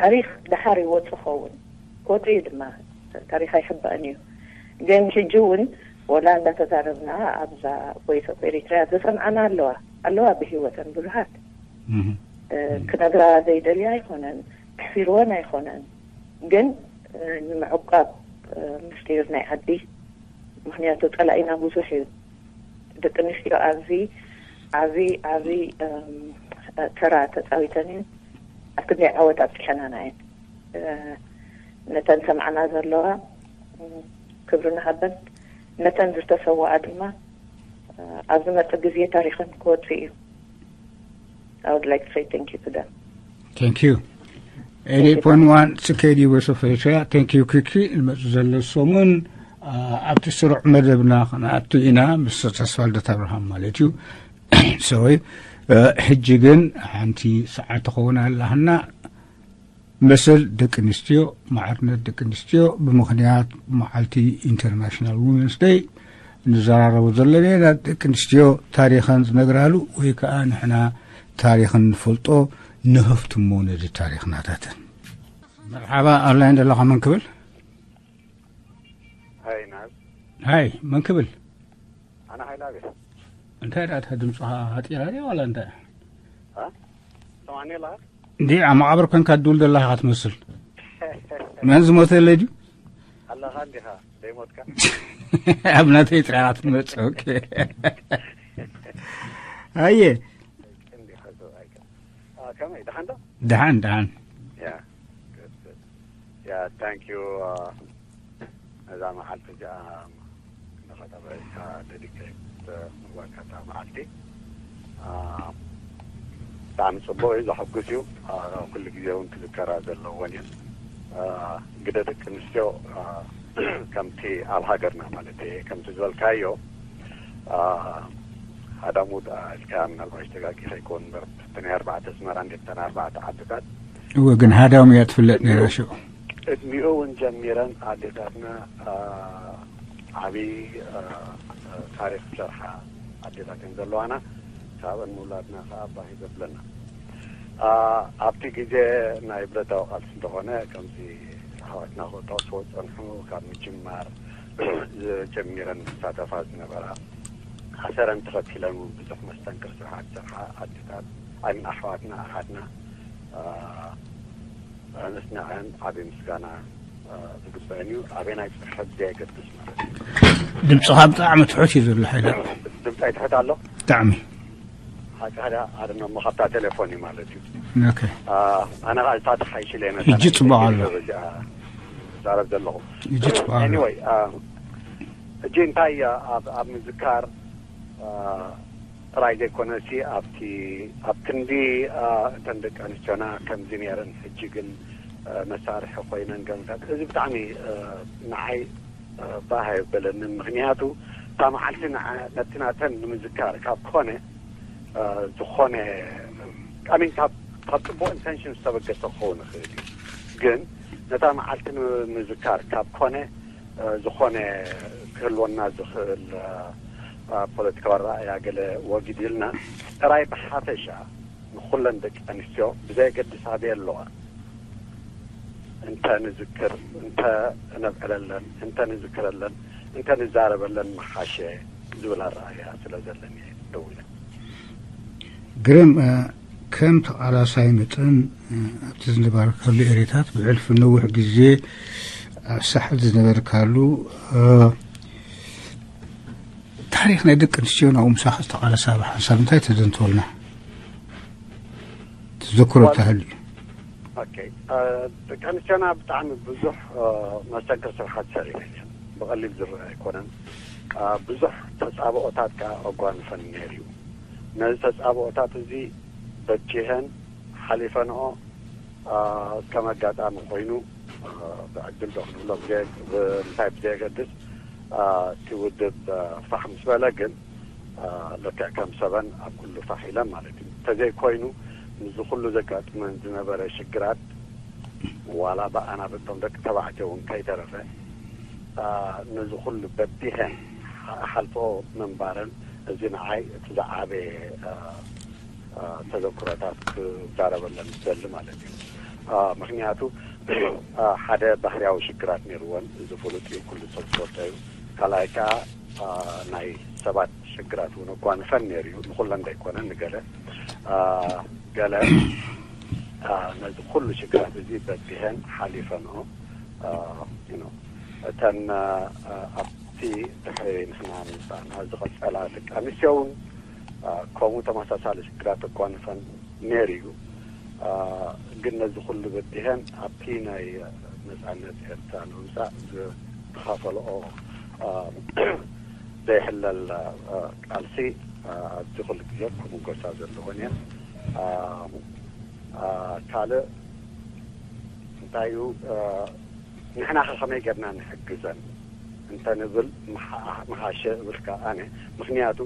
ታሪክ ደሓር ይወፁ ኸውን ክወፁ እዩ ድማ ታሪክ ኣይሕባእን እዩ። ግን ሕጂ እውን ወላ እንዳተዛረብና ኣብዛ ቮይስ ኦፍ ኤሪትራ ዝሰምዓና ኣለዋ ኣለዋ ብሂወተን ብዙሓት ክነግራ ዘይደልያ ኣይኮነን ክሕፊርወን ኣይኮነን ግን ንምዕቋብ ምስጢር ናይ ዓዲ ምክንያቱ ፀላኢና ብዙሕ እዩ። ደቂ ኣንስትዮ ኣብዚ ዓብይ ዓብይ ተራ ተፃዊተን እየን። ኣብ ክንደይ ዓወት ኣብፅሐናና እየን። ነተን ሰምዓና ዘለዋ ክብሪ ንሃበን፣ ነተን ዝተሰወኣ ድማ ኣብ ዝመፅእ ግዜ ታሪኸን ክወፅእ እዩ። I would like to say thank you to them. Thank you. Eighty point one C K D Voice of Asia. Thank you Kiki. ንመፅእ ዘሎ ሰሙን ኣብቲ ስሩዕ መደብና ክንኣቱ ኢና ምስ ተስፋልደት ኣብርሃም ማለት እዩ። ሶሪ ሕጂ ግን ሓንቲ ሰዓት ትኸውን ኣላህና መሰል ደቂ ኣንስትዮ ማዕርነት ደቂ ኣንስትዮ ብምኽንያት መዓልቲ ኢንተርናሽናል ውመንስ ደይ ንዘራረቦ ዘለና ኢና። ደቂ ኣንስትዮ ታሪኸን ዝነግራሉ ወይ ከዓ ንሕና ታሪኽን ንፈልጦ ንህፍትሞ ነዚ ታሪኽ ናታተን። መርሓባ ኣብ ላይን ዘለኻ መን ክብል? ሃይ ናብ ሃይ መን ክብል? ኣነ ሃይላ ቤት እንታይ ደኣ እታ ድምፅኻ ሃጢራ ድያ ዋላ እንታይ? ሰማኒ ኣለኻ? እንዲ ኣብ መቓብር ኮንካ ትድውል ዘለኻ ኢኻ ትመስል። መን ዝሞተ የለ ድዩ? ኣለኻ እንዲኻ ዘይሞትካ? ኣብ ናተይ ጥራይ ኢኻ ትመጽእ። ኦኬ። ኣየ እንዲኻ ሰብኣይካ። ከመይ ደሓን ዶ? ደሓን ደሓን። ያ ያ ታንክ ዩ። ነዛ መዓልቲ እዚኣ ንኸተብዕልካ ደዲኬት ምግባርካ እታ መዓልቲ። ብጣዕሚ ጽቡቕ እዩ፣ ዘሐጉስ እዩ። ኩሉ ግዜ እውን ክዝከራ ዘለዎን እየን። ግደ ደቂ ኣንስትዮ ከምቲ ኣብ ሃገርና ማለት ከምቲ ዝበልካዮ ሃዳሙ ኢልካ ምናልባሽ ተጋጊ ከይኮን እምበር እተን ኣርባዕተ ኣስመራ እንዴ እተን ኣርባዕተ ዓድታት እወ ግን ሃዳሙ እያ ትፍለጥ ነይራ ሽዑ። ቅድሚኡ እውን ጀሚረን ኣዴታትና ዓብዪ ታሪክ ዝሰርሓ ኣዴታት እየን ዘለዋና። ካብአን ምውላድና ከዓ ባህ ዘብለና። ኣብቲ ግዜ ናይ ብረታዊ ቃልሲ እንተኾነ ከምዚ ኣሕዋትና ክጠቕስዎ ዝፀንሑ ካብ ምጅማር ጀሚረን ዝሳተፋ ዝነበራ ኣሰረን ተኸቲለን እውን ብዙሕ መስተንክር ስራሓት ዝሰርሓ ኣዴታት ኣይምን ኣሕዋትና ኣሓትና ኣነስንዐን ዓብዪ ምስጋና ዝግበአን እዩ። ኣበየናይ ጽፍሐት ዘየገድስ ማለት እዩ። ድምፅኻ ብጣዕሚ ትሑት እዩ ዘሎ ሓይለ። ድምፃይ ትሑት ኣሎ። ብጣዕሚ ሓቂ ሓደ ኣደና እሞ ካብታ ቴሌፎን እዩ ማለት እዩ። ኦኬ ኣነ ኸዓ እታ ተሓይሽ ኢለ ሕጂ ጽቡቕ ኣሎ። ዛረብ ዘለኹ ሕጂ ጽቡቕ ኣሎ። Anyway ሕጂ እንታይ ኣብ ኣብ ምዝካር ጥራይ ዘይኮነሲ ኣብቲ ኣብ ክንዲ እተን ደቂ ኣንስትዮና ከምዚ ነይረን ሕጂ ግን መሳርሒ ኮይነን ገምታት እዚ ብጣዕሚ ንዓይ ባህ የበለንን። ምክንያቱ እታ መዓልቲ ነቲ ናተን ንምዝካር ካብ ኮነ ዝኾነ I mean ካብ ካብ ፅቡቅ intention ዝተበገሰ ክኸውን ይኽእል እዩ። ግን ነታ መዓልቲ ንምዝካር ካብ ኮነ ዝኾነ ክህልወና ዝኽእል ፖለቲካዊ ኣረኣእያ ገለ ወጊድ ኢልና ጥራይ ብሓፈሻ ንኹለን ደቂ ኣንስትዮ ብዘየገድስ ኣበይ ኣለዋ እንተ ንዝክር እንተ ነብዕለለን እንተ ንዝክረለን እንተ ንዛረበለን ምሓሸ ዝብል ኣረኣእያ ስለ ዘለኒ እየ ደዊለ። ግርም ከም ተቓላሳይ መጠን ኣብቲ ዝነበርካሉ ኤሪታት ብሕልፊ ነዊሕ ግዜ ኣብ ሳሕል ዝነበርካሉ ታሪኽ ናይ ደቂ ኣንስትዮ ናብኡ ምሳኻ ዝተቓለሳ ብሓንሳብ እንታይ ተዘንትወልና? ትዘክሮ ተሃልዩ? ደቂ ኣንስትዮና ብጣዕሚ ብዙሕ መስተንክር ስራሓት ሰሪሐን እየን። ብቐሊል ዝረአ ኣይኮነን። ብዙሕ ተፃብኦታት ከዓ ኣጓንፈን ነይሩ እዩ። ነዚ ተፃብኦታት እዚ በጂሀን ሓሊፈንኦ ከም ኣጋጣሚ ኮይኑ ብዕድል ዶ ክንብሎ እንታይ ብዘየገድስ እቲ ውድብ ፋሕ ምስ በለ ግን ልክዕ ከም ሰበን ኣብ ኩሉ ፋሕ ኢለን ማለት እዩ። እንተዘይኮይኑ ምስዚ ኩሉ ዘጋጥመን ዝነበረ ሽግራት ዋላ ብኣና በቶም ደቂ ተባዕትዮ እውን ከይተረፈ ነዚ ኩሉ በዲሀን ሓልፎ ምንባረን እዚ ንዓይ እቲ ዝዓበየ ተዘክሮታት ክዛረበለን ዝደሊ ማለት እዩ። ምክንያቱ ሓደ ባህርያዊ ሽግራት ነይርወን እዚ ፍሉጥ እዩ፣ ኩሉ ሰብ ዝፈልጦ እዩ። ካልኣይ ከዓ ናይ ሰባት ሽግራት እውን ኣጓንፈን ነይሩ እዩ። ንኩለን ዘይኮነ ንገለ ገለ ነዚ ኩሉ ሽግራት እዚ በዲሀን ሓሊፈንኦ እተን ኣብቲ ድሕሪ ንሕና ምምፃእና ዝቐፀላ ደቂ ኣንስትዮ እውን ከምኡ ተመሳሳሊ ሽግራት ኣጓንፈን ነይሩ እዩ። ግን ነዚ ኩሉ በዲሀን ኣብቲ ናይ ነፃነት ኤርትራ ንምምፃእ ዝተኻፈልኦ ዘይሕለል ቃልሲ ኣብዚ ኩሉ ግዜ ክምጎሳ ዘለወን እየን። ካልእ እንታይ እዩ ንሕና ከ ከመይ ጌርና ንሕግዘን እንተንብል ምሓሸ እብል ከኣ ኣነ። ምክንያቱ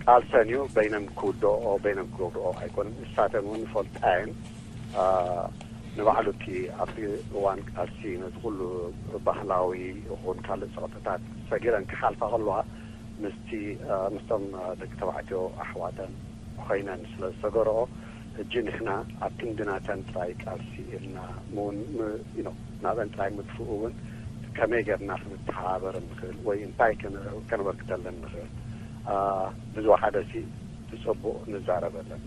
ቃልሰን እዩ፣ በይነን ክውድኦ በይነን ክገብርኦ ኣይኮነን። ንሳተን እውን ይፈልጣ እየን። ንባዕሉ እቲ ኣብቲ እዋን ቃልሲ ነዚ ኩሉ ባህላዊ ይኹን ካልእ ፀቕጥታት ሰጊረን ክሓልፋ ከለዋ ምስቲ ምስቶም ደቂ ተባዕትዮ ኣሕዋተን ኮይነን ስለ ዝሰገርኦ፣ ሕጂ ንሕና ኣብ ክንዲ ናተን ጥራይ ቃልሲ ኢልና ምውን ናብአን ጥራይ ምጥፍኡ እውን ከመይ ጌርና ክንተሓባበር ንኽእል ወይ እንታይ ከነበርክተለን ንኽእል ብዝወሓደ ሲ ብፅቡቕ ንዛረበለን።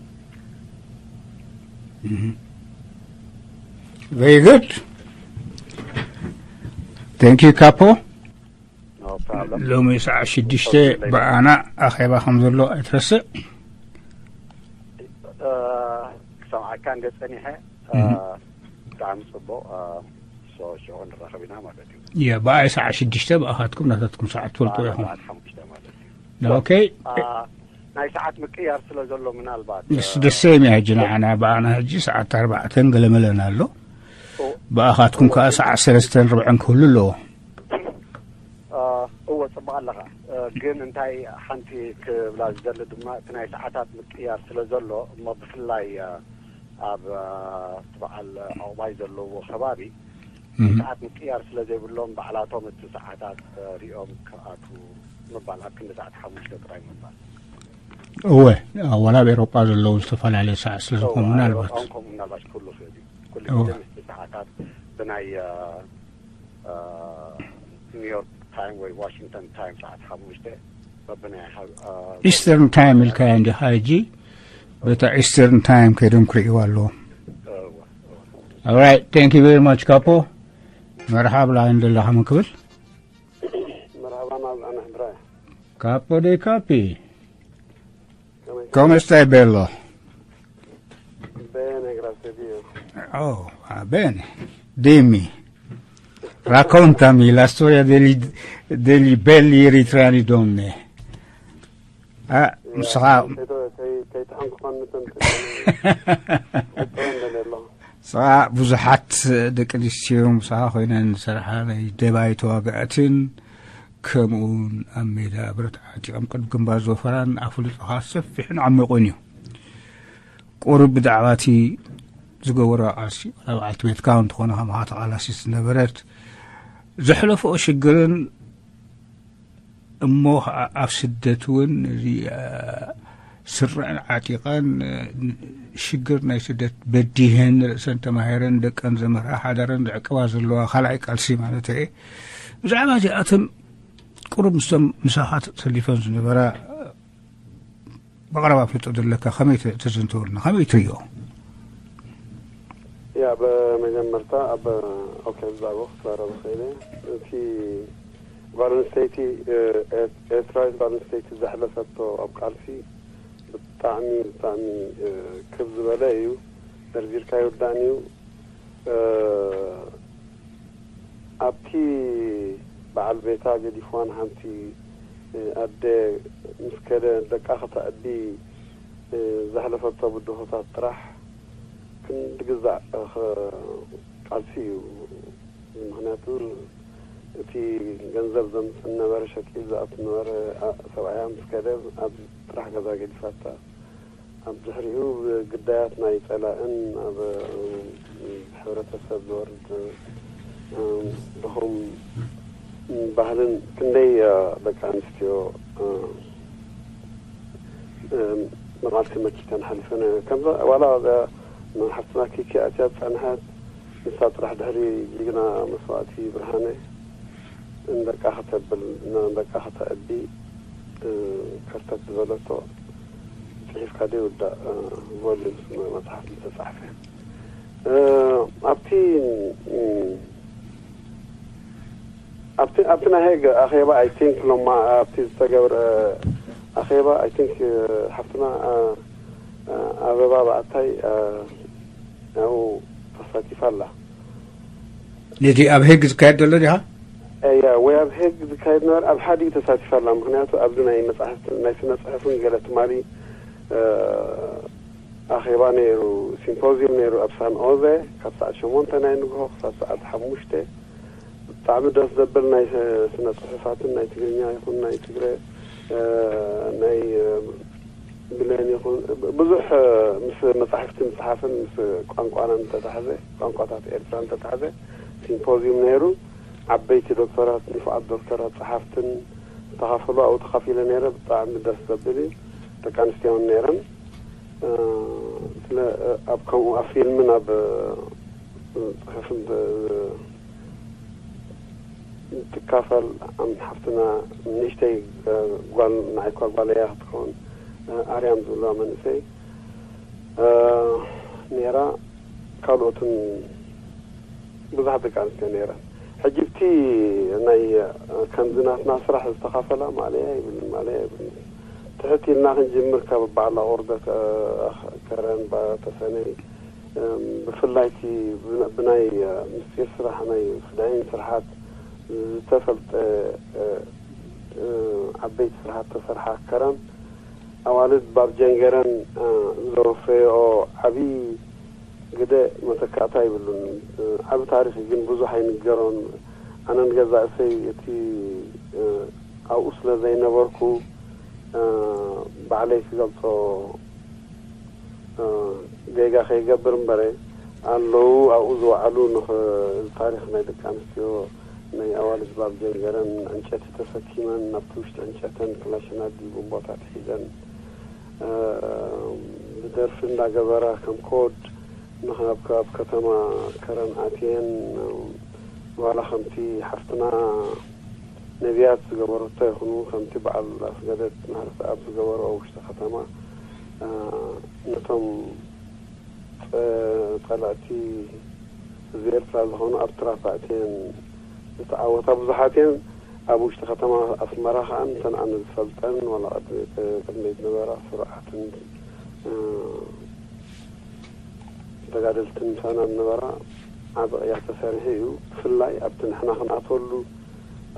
Very good. Thank you, Capo. No problem. ሎሚ ሰዓት ሽዱሽተ ብኣና ኣኼባ ከም ዘሎ ኣይትረስእ። ክሰምዓካ እንደ ጸኒሐ ብጣዕሚ ጽቡቕ። ሽዑ ንራኸብ ኢና ማለት እዩ። የ ብኣይ ሰዓት ሽዱሽተ ብኣኻትኩም ናታትኩም ሰዓት ትፈልጡ ኢኹም። ሰዓት ሓሙሽተ ማለት እዩ። ኦኬ። ናይ ሰዓት ምቅያር ስለ ዘሎ ምናልባት ንስ ደሰም እያ ሕጂ ንዓና ብኣና ሕጂ ሰዓት ኣርባዕተን ገለመለን ኣሎ። ብኣኻትኩም ከዓ ሰዓት ሰለስተን ርብዕን ክህሉ ኣለዎ። እዎ፣ ጽቡቕ ኣለኻ። ግን እንታይ ሓንቲ ክብላ ዝደሊ ድማ እቲ ናይ ሰዓታት ምቅያር ስለ ዘሎ እሞ ብፍላይ ኣብ እቲ በዓል ኣቑባይ ዘለዎ ከባቢ ናይ ሰዓት ምቅያር ስለ ዘይብሎም ባዕላቶም እቲ ሰዓታት ሪኦም ክኣቱ ምባል ኣብ ክንዲ ሰዓት ሓሙሽተ ጥራይ ምባል። እወ፣ ዋላ ኣብ ኤሮጳ ዘለዉ ዝተፈላለዩ ሰዓት ስለ ዝኾኑ ምናልባት ከምኡ ምናልባት ክህሉ ይኽእል እዩ። ኩሉ ግዜ ምስቲ ሰዓታት ብናይ ኒውዮርክ ታይም ወይ ዋሽንግተን ታይም ሰዓት ሓሙሽተ በብናይ ኢስተርን ታይም ኢልካያ እንዲኻ ሕጂ በታ ኢስተርን ታይም ከይዶም ክርእይዋ ኣለዎም። Alright, thank you very much ካፖ። መርሓብ ላይን ዘለኻ ምን ክብል መርሓባ ናብዛና ሕድራይ ካፖ ደይ ካፒ Come stai bello? Bene, grazie a Dio. Oh, va bene. Dimmi, raccontami la storia degli, degli belli eritrani donne. Ah, so, ከይትሓንክፋን ምተን ንስኻ ብዙሓት ደቂ ኣንስትዮ ምሳኻ ኮይነን ዝሰርሓ ናይ ደባይ ተዋጋእትን ከምኡውን ኣብ ሜዳ ብረት ዓጢቖም ቅድሚ ግንባር ዝወፈራን ኣፍልጦኻ ሰፊሕን ዓሚቑን እዩ። ቁሩብ ብዛዕባ እቲ ዝገበሮ ቃልሲ ዋላ በዓልቲ ቤትካ እውን ትኾነ ከማኻ ተቓላሲት ዝነበረት ዘሕለፈኦ ሽግርን እሞ ከዓ ኣብ ስደት እውን እዚ ስረን ዓጢቐን ሽግር ናይ ስደት በዲህን ርእሰን ተማሂረን ደቀን ዘምህራ ሓዳረን ዝዕቅባ ዘለዋ ካልኣይ ቃልሲ ማለት እየ። ብዛዕባ እዚኣተን ቁሩብ ምስቶም ምሳኻ ተሰሊፈን ዝነበራ ብቐረባ ፍልጦ ዘለካ ከመይ ተዘንተወልና ከመይ ትሪኦ? ያ ብመጀመርታ ኣብ ኦኬ ብዛዕባ ክዛረብ ክእል እቲ ጓል ኣንስተይቲ ኤርትራዊት ጓል ኣንስተይቲ ዘሕለፈቶ ኣብ ቃልሲ ብጣዕሚ ብጣዕሚ ክብ ዝበለ እዩ። ዘርዚርካ ይወዳእን እዩ። ኣብቲ በዓል ቤታ ገዲፍዋ ንሓንቲ ኣደ ምስ ከደ ደቃ ከተዕቢ ዘሕለፈቶ ብድሆታት ጥራሕ ክንዲ ግዛዕ ቃልሲ እዩ። ምክንያቱ እቲ ገንዘብ ዘምፅእ ነበረ፣ ሸቂል ዝኣቱ ነበረ። ሰብኣያ ምስ ከደ ኣብ ጥራሕ ገዛ ገዲፋታ። ኣብ ድሕሪኡ ብግዳያት ናይ ጸላእን ኣብ ሕብረተሰብ ዝወርድ ድኹም ባህልን ክንደይ ደቂ ኣንስትዮ ንቓልሲ መኪተን ሓሊፈን። ከምዛ ዋላ ሓፍትና ኪኪ ኣትያ ዝጸንሐት ንሳ ጥራሕ ድሕሪ ጅግና መስዋእቲ ብርሃነ ንደቃ ከተብል ንደቃ ከተዕቢ ከርተት ዝበለቶ ጽሒፍካ ደይውዳእ ቮሊዩም መጽሓፍ ዝተጻሕፈ። ኣብቲ ኣብቲ ኣብቲ ናይ ሄግ ኣኼባ ኣይ ቲንክ ሎማ ኣብቲ ዝተገብረ ኣኼባ ኣይ ቲንክ ሓፍትና ኣበባ ብኣታይ ኣብኡ ተሳቲፋ ኣላ። ነዚ ኣብ ሄግ ዝካየድ ዘሎ ዲኻ? እያ ወይ ኣብ ሄግ ዝካየድ ነበረ ኣብ ሓዲኡ ተሳቲፋ ኣላ። ምክንያቱ ኣብዚ ናይ መጻሕፍቲ ናይ ስነ ጽሑፍን ገለ ትማሊ ኣኼባ ነይሩ፣ ሲምፖዚየም ነይሩ ኣብ ሳን ኦዘ ካብ ሰዓት ሸሞንተ ናይ ንግሆ ክሳብ ሰዓት ሓሙሽተ። ብጣዕሚ ደስ ዘብል ናይ ስነ ጽሑፋትን ናይ ትግርኛ ይኹን ናይ ትግረ ናይ ብሌን ይኹን ብዙሕ ምስ መጻሕፍትን መጽሓፍን ምስ ቋንቋና እንተታሕዘ ቋንቋታት ኤርትራ እንተታሕዘ ሲምፖዚዩም ነይሩ። ዓበይቲ ዶክተራት ንፉዓት ዶክተራት ጸሓፍትን ዝተኻፈሉ ኣብኡ ተኻፊለ ነይረ። ብጣዕሚ ደስ ዘብል እዩ። ደቂ ኣንስትዮ እውን ነይረን። ስለ ኣብ ከምኡ ኣብ ፊልምን ኣብ ጽሑፍን ትካፈል ሓፍትና ንእሽተይ ጓል ንዓይ እኳ ጓል እያ ክትኸውን ኣርያም ዝብልዋ መንእሰይ ነይራ። ካልኦትን ብዙሓት ደቂ ኣንስትዮ ነይረን። ሕጂ እቲ ናይ ከምዚ ናትና ስራሕ ዝተኻፈላ ማለያ ይብልን ማለያ ይብልን ትሕት ኢልና ክንጅምር ካብ በዓል ኣቑርደት ከረን ተሰነይ ብፍላይ እቲ ብናይ ምስጢር ስራሕ ናይ ክዳይን ስርሓት ዝተፈልጠ ዓበይቲ ስርሓት ተሰርሓ ከረን ኣዋልድ ባብ ጀንገረን ዘወፈየኦ ዓብዪ ግደ መተካእታ ይብሉን። ዓቢ ታሪኽ ግን ብዙሕ ኣይንገሮን። ኣነን ገዛእ እሰይ እቲ ኣብኡ ስለ ዘይነበርኩ ባዕለይ ክገልጾ ጌጋ ከይገብር እምበረ፣ ኣለዉ ኣብኡ ዝወዓሉ ንኽ-፣ ታሪኽ ናይ ደቂ ኣንስትዮ ናይ ኣዋልድ ባብ ጀንገረን ዕንጨቲ ተሰኪመን ናብቲ ውሽጢ ዕንጨተን ክላሽን ኣድዩ ቡምቦታት ሒዘን ብደርፊ እንዳገበራ ከም ኮድ ንኻብ ካብ ከተማ ከረን ኣትየን ዋላ ከምቲ ሓፍትና ነቢያት ዝገበረቶ ይኹኑ ከምቲ በዓል ኣስገደት ናህርሰኣብ ዝገበሮ ኣብ ውሽጢ ከተማ ነቶም ጸላእቲ ህዝቢ ኤርትራ ዝኾኑ ኣብ ትራፕ ኣእትየን ዝተዓወታ ብዙሓት እየን። ኣብ ውሽጢ ከተማ ኣስመራ ከኣ እንተን ኣነ ዝፈልጠን ዋላ ቅድመይ ዝነበራ ስሩዓትን ተጋደልትን ምሳና ዝነበራ ዓቢ ቅያ ተሰሪሑ እዩ። ብፍላይ ኣብቲ ንሕና ክንኣትወሉ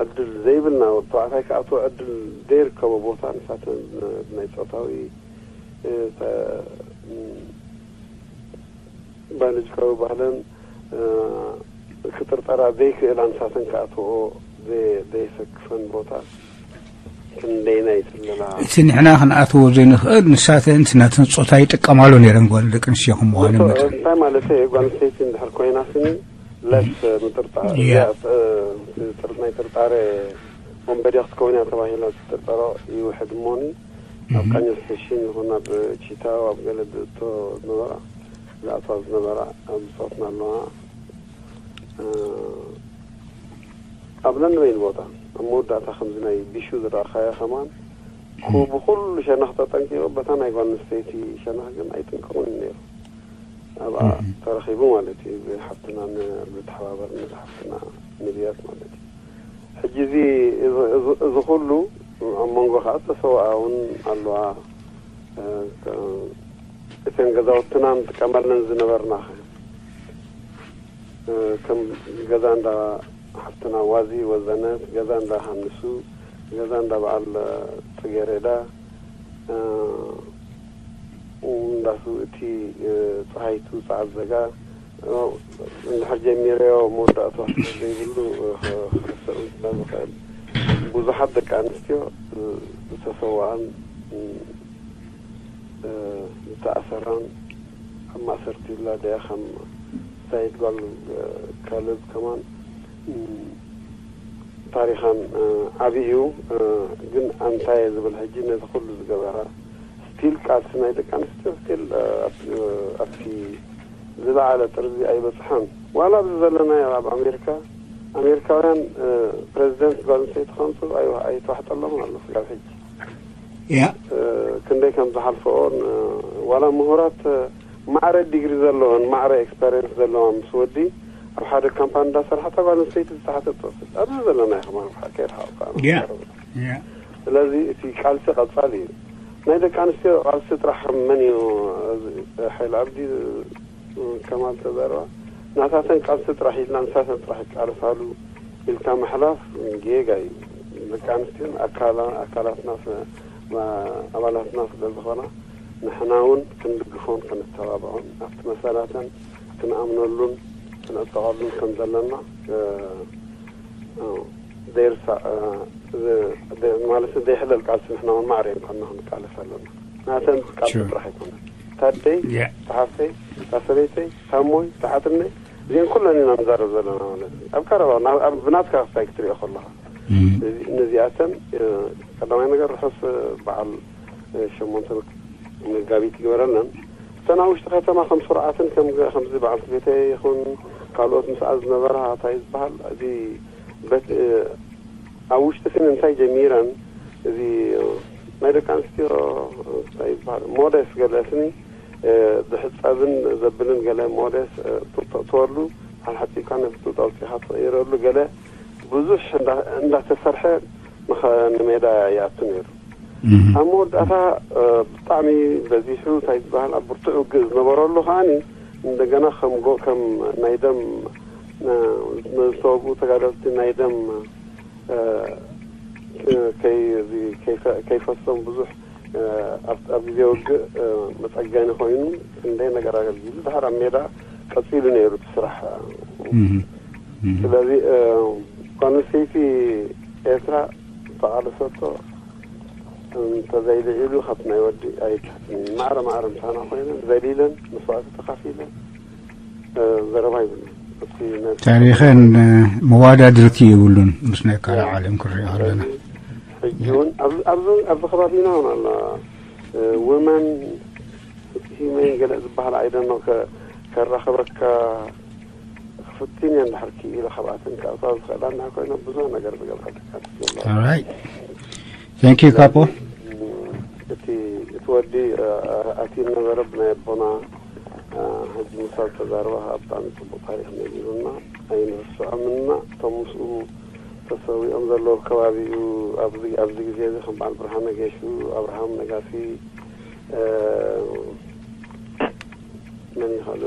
ዕድል ዘይብልና፣ ወዲ ተባዕታይ ክኣትዎ ዕድል ዘይርከቦ ቦታ ንሳተን ናይ ጾታዊ ባዮሎጂካዊ ባህለን ክጥርጠራ ዘይክእላ ንሳተን ክኣትዎ ዘየሰክፈን ቦታ ክንደይና ይስለላ። እቲ ንሕና ክንኣትዎ ዘይንኽእል ንሳተን እቲ ናተን ጾታ ይጥቀማሉ ነይረን ጓል ደቂ ኣንስትዮ ከም ምዃኑ መጠን። እንታይ ማለት እዩ? ጓል ኣንስተይቲ እንድሕር ኮይና ስኒ ለስ ምጥርጣር ናይ ጥርጣረ ወንበዴ ክትከውን እያ ተባሂላ ዝጥርጠሮ ይውሕድ እሞኒ ኣብ ቃኘ ስቴሽን ይኹን ኣብ ቺታው ኣብ ገለ ዝእቶ ዝነበራ ዝኣትዋ ዝነበራ ኣብ ዝጸትና ኣለዋ። ኣብ ነንበይን ቦታ ኣብ መወዳእታ ከምዚ ናይ ቢሹ ዝረኣኻዮ ከማን ብኩሉ ሸነኽ ተጠንቂቑ በታ ናይ ጓል ኣንስተይቲ ሸነኽ ግን ኣይጥንቀቑን እዩ ነይሩ። ኣብኣ ተረኺቡ ማለት እዩ። ብሓፍትና ብተሓባበርነት ሓፍትና ንብያት ማለት እዩ። ሕጂ እዚ እዚ ኩሉ ኣብ መንጎ ከዓ ዝተሰውኣ እውን ኣለዋ። እተን ገዛውትና ንጥቀመለን ዝነበርና ከም ገዛ እንዳ ሓፍትና ዋዚ ወዘነት፣ ገዛ እንዳ ሃንሱ፣ ገዛ እንዳ በዓል ጽጌሬዳ እንዳሱ እቲ ፀሃይቱ ፀዓዘጋ እንድሕር ጀሚረዮ መወዳእታ ዘይብሉ ክርሰዑ ስለ ዝኽእል ብዙሓት ደቂ ኣንስትዮ ዝተሰዋኣን ዝተኣሰራን ኣብ ማእሰርቲ ይብላ ደያ ከም ሳይድ ጓል ካልብ ከማን ታሪኻን ዓብዪ እዩ። ግን ኣንታይ ዝብል ሕጂ ነዚ ኩሉ ዝገበራ ስቲል ቃልሲ ናይ ደቂ ኣንስትዮ ስቲል ኣብቲ ዝለዓለ ጥርዚ ኣይበፅሐን። ዋላ ኣብዚ ዘለናዮ ኣብ ኣሜሪካ ኣሜሪካውያን ፕሬዚደንት ጓል ኣንስተይቲ ከምፅኡ ኣይተዋሕጠሎም ኣሎ ስጋብ ሕጂ። ያ ክንደይ ከም ዝሓልፈኦን ዋላ ምሁራት ማዕረ ዲግሪ ዘለዎን ማዕረ ኤክስፐሪንስ ዘለዋ ምስ ወዲ ኣብ ሓደ ካምፓኒ እንዳሰርሓ እታ ጓል ኣንስተይቲ ዝተሓተት ትወስድ ኣብዚ ዘለና ኢኹም ኣብ ሓቂ ርሓቕ ያ ያ ስለዚ እቲ ቃልሲ ቀጻሊ እዩ። ናይ ደቂ ኣንስትዮ ቃልሲ ጥራሕ ከም መን እዩ ሓይል ዓብዲ ከማል ተዛረባ ናታተን ቃልሲ ጥራሕ ኢልና ንሳተን ጥራሕ ይቃለሳሉ ኢልካ ምሕላፍ ጌጋ እዩ። ደቂ ኣንስትዮን ኣካላትና ኣባላትና ስለ ዝኾና ንሕና እውን ክንድግፎን ክንተባብዖን ኣብቲ መሰላተን ክንኣምነሉን ክንዕጠቐሉን ከም ዘለና ዘይርሳዕ ማለት ዘይሕለል ቃልሲ ንሕና እውን ማዕረ እዮም ከና ክንቃለስ ኣለና። ናተን ቃልሲ ጥራሕ ኣይኮነን። ታደይ፣ ተሓፍተይ፣ ታሰበይተይ፣ ታሞይ፣ ተሓትነይ እዚአን ኩለን ኢና ንዛረብ ዘለና ማለት እዩ። ኣብ ቀረባ ብናትካ ክስታይ ክትሪኦ ከለኻ ነዚኣተን ቀዳማይ ነገር ርሑስ በዓል ሸሞንተ መጋቢት ይግበረለን። እተን ኣብ ውሽጢ ከተማ ከም ስሩዓትን ከምዚ በዓልቲ ቤተይ ይኹን ካልኦት ምስኣ ዝነበራ እንታይ ዝበሃል እዚ ኣብ ውሽጢ ስኒ እንታይ ጀሚረን እዚ ናይ ደቂ ኣንስትዮ እንታይ ይበሃል ሞዴስ ገለ ስኒ ዝሕፀብን ዘብልን ገለ ሞዴስ ጡጥ ተእትወሉ ሓንሓፂብካ ነቲ ጡጥ ኣውፂኻ ትቕይረሉ ገለ ብዙሕ እንዳተሰርሐ ንሜዳ ይኣቱ ነይሩ። ኣብ መወዳእታ ብጣዕሚ በዚሑ እንታይ ዝበሃል ኣብ ብርቱዕ ውግእ ዝነበረሉ ከዓኒ እንደገና ከም ናይ ደም ዝተወግኡ ተጋደልቲ ናይ ደም ከይፈሶም ብዙሕ ኣብ ኣብ ግዜ ውግእ መጸገኒ ኮይኑ ክንደይ ነገር ኣገልጊሉ፣ ድሓር ኣብ ሜዳ ቀጺሉ ነይሩ እቲ ስራሕ። እህ፣ እህ። ስለዚ ጓል ኣንስተይቲ ኤርትራ ዝተቓለሰቶ እንተዘይልዒሉ ካብ ናይ ወዲ ኣይትሕትን። ማዕረ ማዕረ ምሳና ኮይነን ዘሊለን መስዋእቲ ተኻፊለን ዘረባ ይብሉ። እቲ ነቲ ታሪኸን መዋዳድርቲ የብሉን ምስ ናይ ካልእ ዓለም ክሪኦ ኣለና። ሕጂ እውን ኣብዚ ኣብዚ ኣብዚ ከባቢና እውን ኣሎ። ወመን ሂመን ገለ ዝበሃል ኣይደኖ ከራኸበካ ክፍትን እየ። እንድሕር ክኢለ ካብኣተን ክኣትዋ ዝኽእላ እንድሕር ኮይነ ብዙሕ ነገር ዝገብረልካ ዘሎ። Alright. Thank you ካፖ። እቲ እቲ ወዲ ኣትዩ ነበረ ብናይ ኣቦና ሕጂ ምሳብ ተዛረባ ከዓ ብጣዕሚ ፅቡቅ ታሪክ ነጊሩና ኣይንርስዖምና። እቶም ምስኡ ተሰዊኦም ዘለዉ ከባቢኡ ኣብዚ ኣብዚ ግዜ እዚ ከም በዓል ብርሃነ ገሹ፣ ኣብርሃም ነጋሲ፣ መን ይኸሉ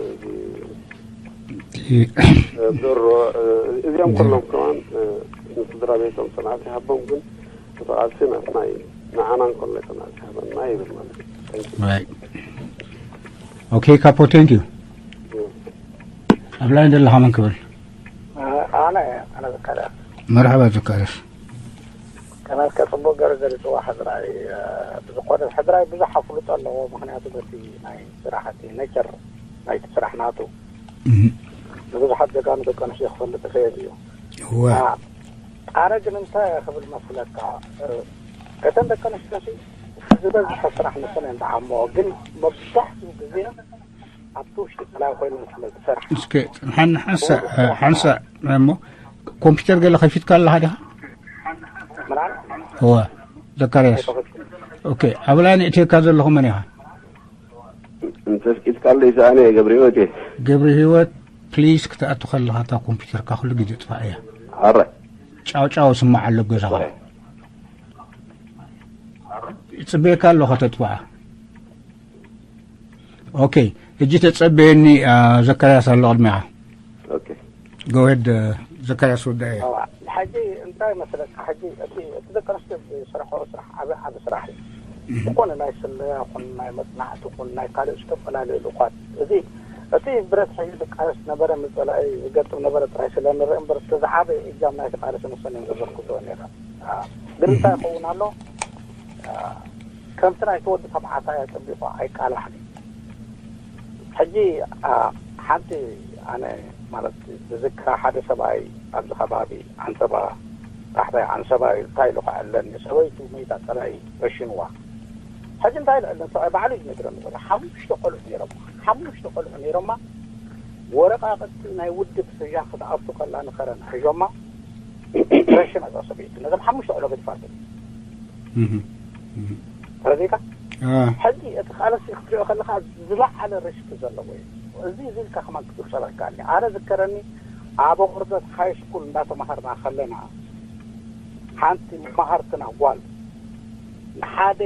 እዚ ዶሮ፣ እዚኦም ኩሎም ከማን ንስድራ ቤቶም ፅንዓት ይሃቦም። ግን እቲ ቃልሲ ናትና እዩ፣ ንዓና እንኮሎ ፅንዓት ይሃበና ይብል ማለት እዩ። Thank you። Right. Okay ካፖ፣ thank you። ኣብ ላይን ዘለኻ መን ክብል? ኣነ ኣነ ዘካርያስ መርሓባ ዘካርያስ። ከመልከ ጽቡቅ ገይሩ ገሊጽዋ ሕድራይ። ብዝኮነ ሕድራይ ብዙሕ ኣፍልጦ ኣለዎ። ምክንያቱ በቲ ናይ ስራሕ እቲ ኔቸር ናይቲ ስራሕ ናቱ ንብዙሓት ጀጋኑ ደቂ ኣንስትዮ ክፈልጥ ይኽእል እዩ። እወ። ኣነ ግን እንታይ ክብል መስለካ፣ እተን ደቂ ኣንስትዮ ዝበዝሐ ስራሕ ንሰን እየን ዝዓመኦ። ግን መብዛሕትኡ ግዜ ኣብቲ ውሽጢ ጸላይ ኮይነን ስለ ዝሰርሓ። እስከ ሓን ሓንሳ ሓንሳ እሞ ኮምፒውተር ገለ ከፊትካ ኣለኻ ዲኻ? ምናል እወ። ዘካርያስ። ኦኬ፣ ኣብ ላይን እትየካ ዘለኹ መን ኢኻ? እንተስቂትካለይ ሰኣነ እየ ገብረ ህይወት እየ። ገብረ ህይወት፣ ፕሊዝ ክትኣቱ ከለኻ እታ ኮምፒውተርካ ኩሉ ግዜ ጥፋእ እያ። ኣረ ጫው ጫው ስማዕ ኣሎ ገዛኻ። ይጽበየካ ኣሎ ከተጥፋኣ። ኦኬ፣ ሕጂ ተጸበየኒ። አ፣ ዘካርያስ ኣሎ ቅድሚያ። ኦኬ ጎሄድ ዘካርያስ ወዳየ። ሕጂ እንታይ መስለካ፣ ሕጂ እቲ እቲ ደቂ ኣንስትዮ ዝሰርሖ ስራሕ ዓብ ዓብ ስራሕ እዩ። ዝኾነ ናይ ስለያ ኹን ናይ መጽናዕቲ ኹን ናይ ካልእ ዝተፈላለዩ ልኳት፣ እዚ እቲ ብረት ሒዙ ዝቃለስ ነበረ፣ ምስ ጸላኢ ዝገጥም ነበረ ጥራይ ስለ ንርኢ እምበር፣ እቲ ዝዓበየ እጃም ናይቲ ቃልሲ ንሰን እዮም ዘበርክቶ ነይረ። ግን እንታይ ይኸውን ኣሎ፣ ከምቲ ናይቲ ወዲ ተባዕታይ ኣጸቢቑ ኣይቃላሕን እዩ። ሕጂ ሓንቲ ኣነ ማለት ዝዝክራ፣ ሓደ ሰብኣይ ኣብዚ ከባቢ ዓንሰባ፣ ታሕታይ ዓንሰባ እዩ፣ እንታይ ኢሉ ከዐለኒ፣ ሰበይቱ መይታ ጸላኢ ረሽንዋ። ሕጂ እንታይ ኢሉ ዕለን ሰብኣይ ባዕሉ እዩ ዝነግረኒ ዘሎ። ሓሙሽተ ቆልዑ ነይሮማ፣ ሓሙሽተ ቆልዑ ነይሮማ። ወረቃቅቲ ናይ ውድብ ሕሻ ክትኣቱ ከላ ንኸረን ሕሾማ ረሽን ኣዛ ሰበይቲ ነዞም ሓሙሽተ ቆልዑ ገዲፋቶ። ተረዲእካ? ሕጂ እቲ ቃልሲ ክትሪኦ ከለኻ ዝለዓለ ሪስክ ዘለዎ እዩ። እዚ እዚ ኢልካ ከማን ክትብጸረካ ኣለ። ኣነ ዝከረኒ ኣብ ኣቑርደት ሃይ ስኩል እንዳተማሃርና ከለና ሓንቲ መማሃርትና ጓል ንሓደ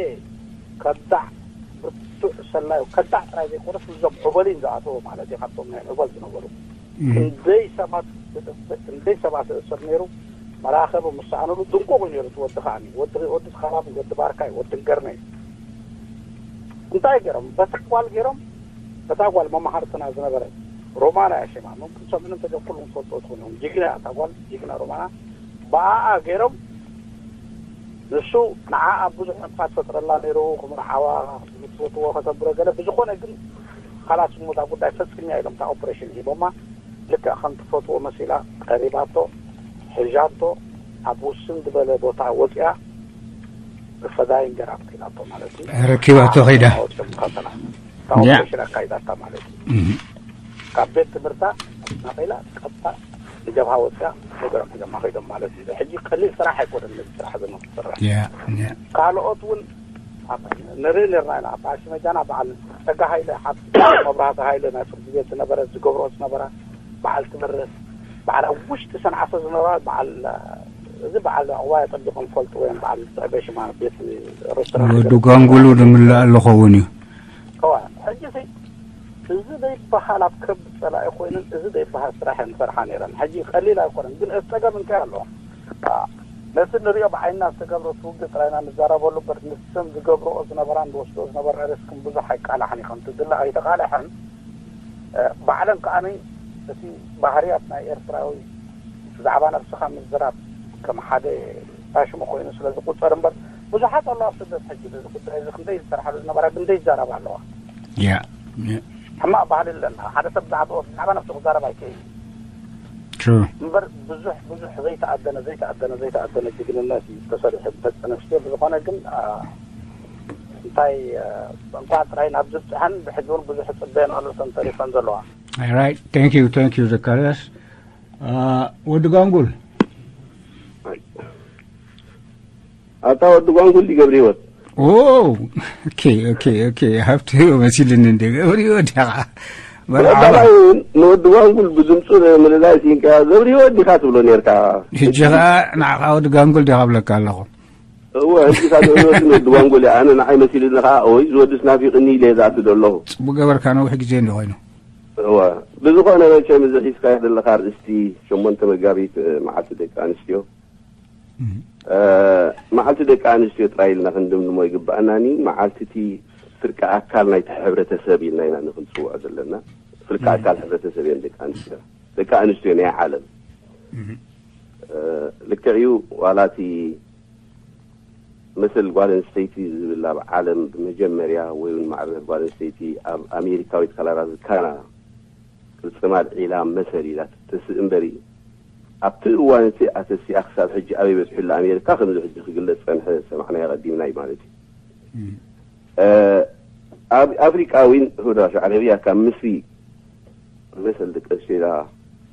ከዳዕ ብርቱዕ ሰላዩ ከዳዕ ጥራይ ዘይኮነስ ምስዞም ዕበሊን ዝኣተዎ ማለት እዩ፣ ካብቶም ናይ ዕበል ዝነበሩ ክንደይ ሰባት ክንደይ ሰባት እእስር ነይሩ። መራኸቢ ምስ ሰኣኑሉ ድንቁቕ እዩ ነይሩ እቲ ወዲ። ከዓኒ ወዲ ወዲ ተኸባቢ፣ ወዲ ባርካይ፣ ወዲ ገርነይ እንታይ ገይሮም በታ ጓል ገይሮም፣ በታ ጓል መማሃርትና ዝነበረ ሮማና እያ ሽማ። ምምክን ሰምዕን ተገፍሉ ትፈልጦ ትኾኑ እዮም። ጅግና እያ እታ ጓል፣ ጅግና ሮማና። ብኣኣ ገይሮም ንሱ ንዓኣ ብዙሕ ዕንቅፋት ፈጥረላ ነይሩ። ክምርዓዋ ዝትፈትዎ ከተንብሮ ገለ ብዝኾነ ግን ካላት ዝሞታ ጉዳይ ፈጺምያ ኢሎም እታ ኦፕሬሽን ሂቦማ። ልክዕ ከም ትፈትዎ መሲላ ቀሪባቶ፣ ሕዣቶ፣ ኣብ ውስን ዝበለ ቦታ ወፂኣ ብፈዳይን ገራ ኣጥቂላቶ ማለት እዩ። ረኪባቶ ከይዳ። ወፂኦም ካተና እታ ያ። ኦፕሬሽን ኣካይዳታ ማለት እዩ። ካብ ቤት ትምህርታ ናቐይላ ቀጥታ ንጀብሃ ወፂኣ ነገሮም ሒዞማ ከይዶም ማለት እዩ። ሕጂ ቀሊል ስራሕ ኣይኮነን ነዚ ስራሕ እዚ ንክትሰርሕ። ያ፣ ያ። ካልኦት እውን ኣብ- ንርኢ ነርና ኢና። ኣብ ኣሽመጃና በዓል ፀጋ ሃይለ፣ ሓፍ መብራህቲ ሃይለ ናይ ፍርዲ ቤት ዝነበረ ዝገብሮ ዝነበራ በዓል ትምህርት በዓል ኣብ ውሽጢ ሰንዓፈ ዝነበራ በዓል እዚ በዓል ዕዋይ ኣጠቢቆም ፈልጡ ወይም በዓል ትዕበ ሽማ ቤት ሬስቶራንት ወዱ ጋንጉሉ ድምልእ ኣሎ ኸውን እዩ። ከዋ ሕጂ እዚ እዚ ዘይበሃል ኣብ ከብ ፀላኢ ኮይነን እዚ ዘይበሃል ስራሕ እየን ዝሰርሓ ነይረን። ሕጂ ቀሊል ኣይኮነን ግን እቲ ፀገም እንታይ ኣሎ? ነቲ ንሪኦ ብዓይንና ዝተገብረ እቲ ውግእ ጥራይና ንዛረበሉ እምበር፣ ንሰን ዝገብርኦ ዝነበራን ዝወስድኦ ዝነበራ ሪስክን ብዙሕ ኣይቃላሕን እዩ። ከምቲ ድለ ኣይተቃለሐን። እ፣ ባዕለን ከዓኒ እቲ ባህርያት ናይ ኤርትራዊ ብዛዕባ ነብስኻ ምዝራብ ከም ሓደ ፋሽሙ ኮይኑ ስለ ዝቁጸር እምበር፣ ብዙሓት ኣለዋ ኣብ ስደት ሕጂ። እዚ ጉዳይ እዚ ክንደይ ዝሰርሓሉ ዝነበራ፣ ክንደይ ይዛረባ ኣለዋ። ያ ያ ሕማቕ ባህሊ ኣለና። ሓደ ሰብ ብዛዕባ፣ ብዛዕባ ነብሱ ክዛረብ ኣይክእል እዩ። ትሩ እምበር ብዙሕ፣ ብዙሕ ዘይተኣደነ፣ ዘይተኣደነ፣ ዘይተኣደነ ጅግንነት እዩ ተሰሪሑ ብደቂ ኣንስትዮ። ብዝኾነ ግን፣ አ፣ እንታይ፣ አ፣ እንኳዕ ጥራይ ናብ ዝብፅሐን ብሕጂ እውን ብዙሕ ፅበየን ኣሎ እተን ተሪፈን ዘለዋ። Alright, thank you, thank you ዘካርያስ። አ፣ ወዲ ጋንጉል። ኣታ ወዲ ጓንጉል ገብረ ህይወት። ኦ፣ ኦኬ ኦኬ ኦኬ። ሃብቲ መሲልኒ እንደ ገብረ ህይወት ዲኻ? መርሓባ። ቀዳማይ እውን ንወዲ ጓንጉል ብድምፁ ንምልላይ ሲንካ ገብረ ህይወት ዲኻ ትብሎ ነርካ። ሕጂ ኸዓ ንዓኻ ወዲ ጋንጉል ዲኻ ብለካ ኣለኹ። እወ፣ ሕጂ ካብ ገብረ ህይወት ንወዲ ጓንጉል እየ። ኣነ ንዓይ መሲልኒ ኸዓ፣ ኦይ፣ ዝወድስ ናፊቕኒ ኢለ እየ ዝኣቱ ዘለኹ። ጽቡቅ ገበርካ፣ ነዊሕ ግዜ እንዲ ኮይኑ። እወ፣ ብዝኾነ መቸም እዚ ሒዝካዮ ዘለኻ ኣርእስቲ ሸሞንተ መጋቢት፣ እ፣ መዓልቲ ደቂ ኣንስትዮ፣ እ፣ መዓልቲ ደቂ ኣንስትዮ ጥራይ ኢልና ክንድምድሞ ይግባኣናኒ። መዓልቲ እቲ ፍርቂ ኣካል ናይቲ ሕብረተሰብ ኢልና ኢና ንክንፅውዖ ዘለና። ፍርቂ ኣካል ሕብረተሰብ እየን ደቂ ኣንስትዮ፣ ደቂ ኣንስትዮ ናይ ዓለም። እ፣ ልክዕ እዩ። ዋላ እቲ መሰል ጓል ኣንስተይቲ ዝብል ኣብ ዓለም ብመጀመርያ ወይ እውን ማዕርነት ጓል ኣንስተይቲ ኣብ ኣሜሪካዊት ካላራዝ ካና ቅርፂ ማል ዒላ መሰል ኢላ ትተስእ እምበሪ፣ ኣብቲ እዋን እቲ ኣተሲኣ ክሳብ ሕጂ ኣበይ በፂሑ ኣሎ ኣሜሪካ ከምዚ ሕጂ ክግለፅ ፀንሐ ሰማዕናዮ ቀዲምና እዩ ማለት እዩ። እ፣ ኣብ ኣፍሪቃ እውን ህብረት ዓረብያ ካብ ምስሪ መሰል ደቂ ኣንስትዮ ኢላ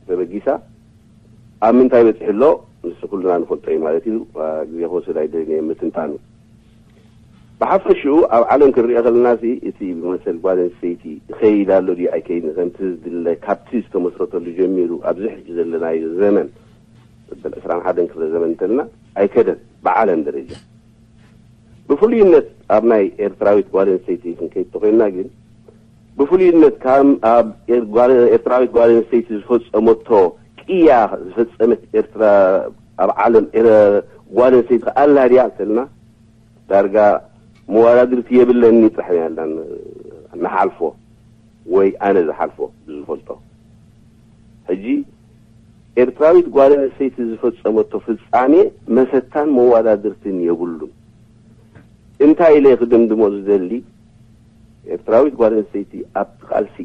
ተበጊሳ ኣብ ምንታይ በፂሑ ኣሎ ንሱ ኩልና ንፈልጦ እዩ ማለት እዩ። እ፣ ግዜ ክወስድ ኣይደልን እየ ምትንታኑ። ብሓፈሽኡ ኣብ ዓለም ክንሪኦ ከለና ሲ እቲ ብመሰል ጓል ኣንስተይቲ ይኸይድ ኣሎ ድዩ ኣይከይድን ከምቲ ዝድለ ካብቲ ዝተመስረተሉ ጀሚሩ ኣብዚ ሕጂ ዘለናዮ ዘመን በል ዕስራን ሓደን ክፍለ ዘመን እንተልና ኣይከደን ብዓለም ደረጃ። ብፍሉይነት ኣብ ናይ ኤርትራዊት ጓል ኣንስተይቲ ክንከይድ ተኾይንና ግን ብፍሉይነት ካብ ኣብ ኤር-፣ ጓል-፣ ኤርትራዊት ጓል ኣንስተይቲ ዝፈጸመቶ ቅያ ዝፈጸመት ኤርትራ ኣብ ዓለም ኤረ-፣ ጓል ኣንስተይቲ ኣላ ድያ እንተልና ዳርጋ መወዳድርቲ የብለኒ ጥራሕ ኢና ንሓልፎ ወይ ኣነ ዝሓልፎ ብዝፈልጦ። ሕጂ ኤርትራዊት ጓል ኣንስተይቲ ዝፈጸመቶ ፍጻሜ መሰታን መወዳድርትን የብሉን። እንታይ ኢለ ክድምድሞ ዝደሊ፣ ኤርትራዊት ጓል ኣንስተይቲ ኣብቲ ቃልሲ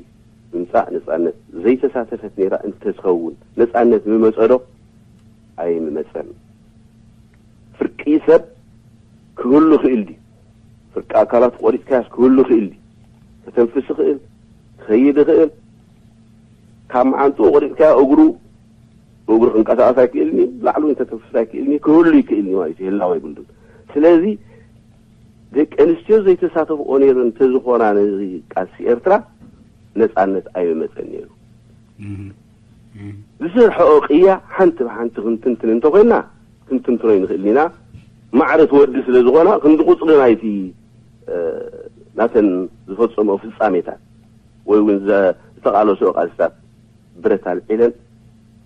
ምምጻእ ነጻነት ዘይተሳተፈት ነይራ እንተትኸውን ነጻነት ምመጸ ዶ? ኣይምመጸን። ፍርቂ ሰብ ክህሉ ይኽእል ድዩ? ፍርቂ ኣካላት ቆሪጽካያስ ክህሉ ይኽእል ድዩ? ከተንፍስ ይኽእል፣ ክኸይድ ይኽእል። ካብ መዓንጥኡ ቆሪጽካዮ እግሩ፣ እግሩ ክንቀሳቐስ ኣይክእልን እዩ፣ ላዕሉ እንተተንፍስ ኣይክእልን እዩ፣ ክህሉ ይክእል እዩ ማለት እዩ፣ ህላወ ኣይብሉን። ስለዚ ደቂ ኣንስትዮ ዘይተሳተፍኦ ነይሩ እንተዝኾና ነዚ ቃልሲ ኤርትራ ነጻነት ኣይመጸን ነይሩ። ዝሰርሐኦ ቅያ ሓንቲ ብሓንቲ ክንትንትን እንተኮይና ክንትንትኖ ይንኽእል ኢና። ማዕረ ትወዲ ስለ ዝኾና ክንዲ ቁጽሪ ናይቲ፣ እ፣ ናተን ዝፈጸምኦ ፍጻሜታት ወይ እውን ዘ-፣ ዝተቓለስኦ ቃልስታት ብረት ኣልዒለን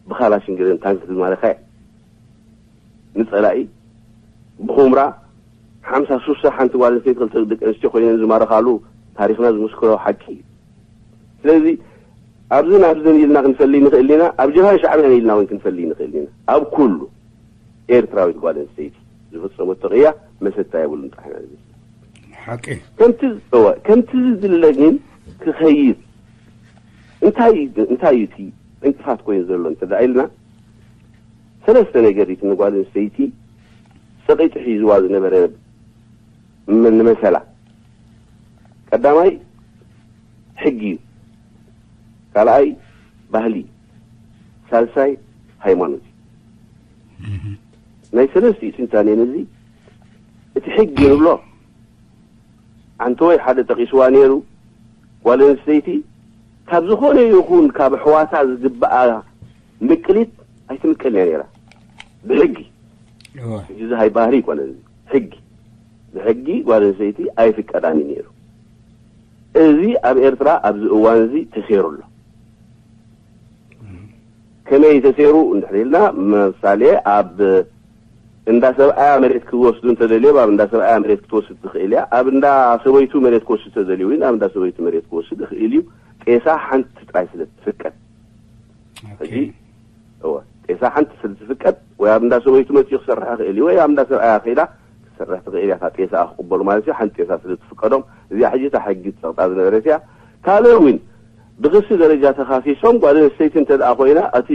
ብካላሽን ገለን ታንክ ዝማረኻ እየን። ንጸላኢ ብኹምራ ሓምሳ ሱሳ ሓንቲ ጓል ኣንስተይቲ ክልተ ደቂ ኣንስትዮ ኮይነን ዝማረኻሉ ታሪኽና ዝምስክሮ ሓቂ እዩ። ስለዚ ኣብዝን ኣብዝን ኢልና ክንፈሊ ንኽእል ኢና፣ ኣብ ጀብሃን ሻዕብያን ኢልና እውን ክንፈሊ ንኽእል ኢና። ኣብ ኩሉ ኤርትራዊት ጓል ኣንስተይቲ ዝፈጸመቶ ቅያ መሰታ የብሉን ጥራሕ ኢና ንብል። ሓቂ። ከምቲ፣ እወ፣ ከምቲ ዝድለ ግን ክኸይድ እንታይ እዩ፣ እንታይ እዩ እቲ ዕንቅፋት ኮይኑ ዘሎ እንተ ደኣ ኢልና፣ ሰለስተ ነገር እዩ እቲ ንጓል ኣንስተይቲ ጸቒጢ ሒዝዋ ዝነበረ ም-፣ ንመሰላ። ቀዳማይ ሕጊ እዩ። ካልኣይ ባህሊ እዩ። ሳልሳይ ሃይማኖት እዩ። ናይ ሰለስቲኡ ትንታኔ ነዚ እቲ ሕጊ ንብሎ ኣንተ ወይ ሓደ ጠቒስዋ ነይሩ፣ ጓል ኣንስተይቲ ካብ ዝኾነ ይኹን ካብ ኣሕዋታ ዝግብኣ ምቅሊት ኣይትምቀልን እያ ነይራ ብሕጊ። እወ። ሕጂ እዚ ሃይ ባህሪ ይኮነ፣ እዚ ሕጊ፣ ብሕጊ ጓል ኣንስተይቲ ኣይፍቀዳን እዩ ነይሩ። እዚ ኣብ ኤርትራ ኣብዚ እዋን እዚ ተሰይሩ ኣሎ። ከመይ ተሰይሩ እንድሕር ኢልና፣ ምሳሌ ኣብ እንዳ ሰብኣያ መሬት ክወስዱ እንተደልዮም ኣብ እንዳ ሰብኣያ መሬት ክትወስድ ትኽእል እያ። ኣብ እንዳ ሰበይቱ መሬት ክወስድ ተደልዩ እውን ኣብ እንዳ ሰበይቱ መሬት ክወስድ ይኽእል እዩ። ጤሳ ሓንቲ ጥራይ ስለ ትፍቀድ ሕጂ እወ ጤሳ ሓንቲ ስለ ትፍቀድ ወይ ኣብ እንዳ ሰበይቱ መፂኡ ክሰርሕ ይኽእል እዩ ወይ ኣብ እንዳ ሰብኣያ ከይዳ ክትሰርሕ ትኽእል እያ። ጤሳ ክቕበሉ ማለት እዩ። ሓንቲ ጤሳ ስለ ትፍቀዶም እዚኣ ሕጂ እታ ሕጊ ትፀቕጣ ዝነበረት እያ። ካልእ እውን ብክሲ ደረጃ ተኻሲሶም ጓል ኣንስተይቲ እንተ ደኣ ኮይና እቲ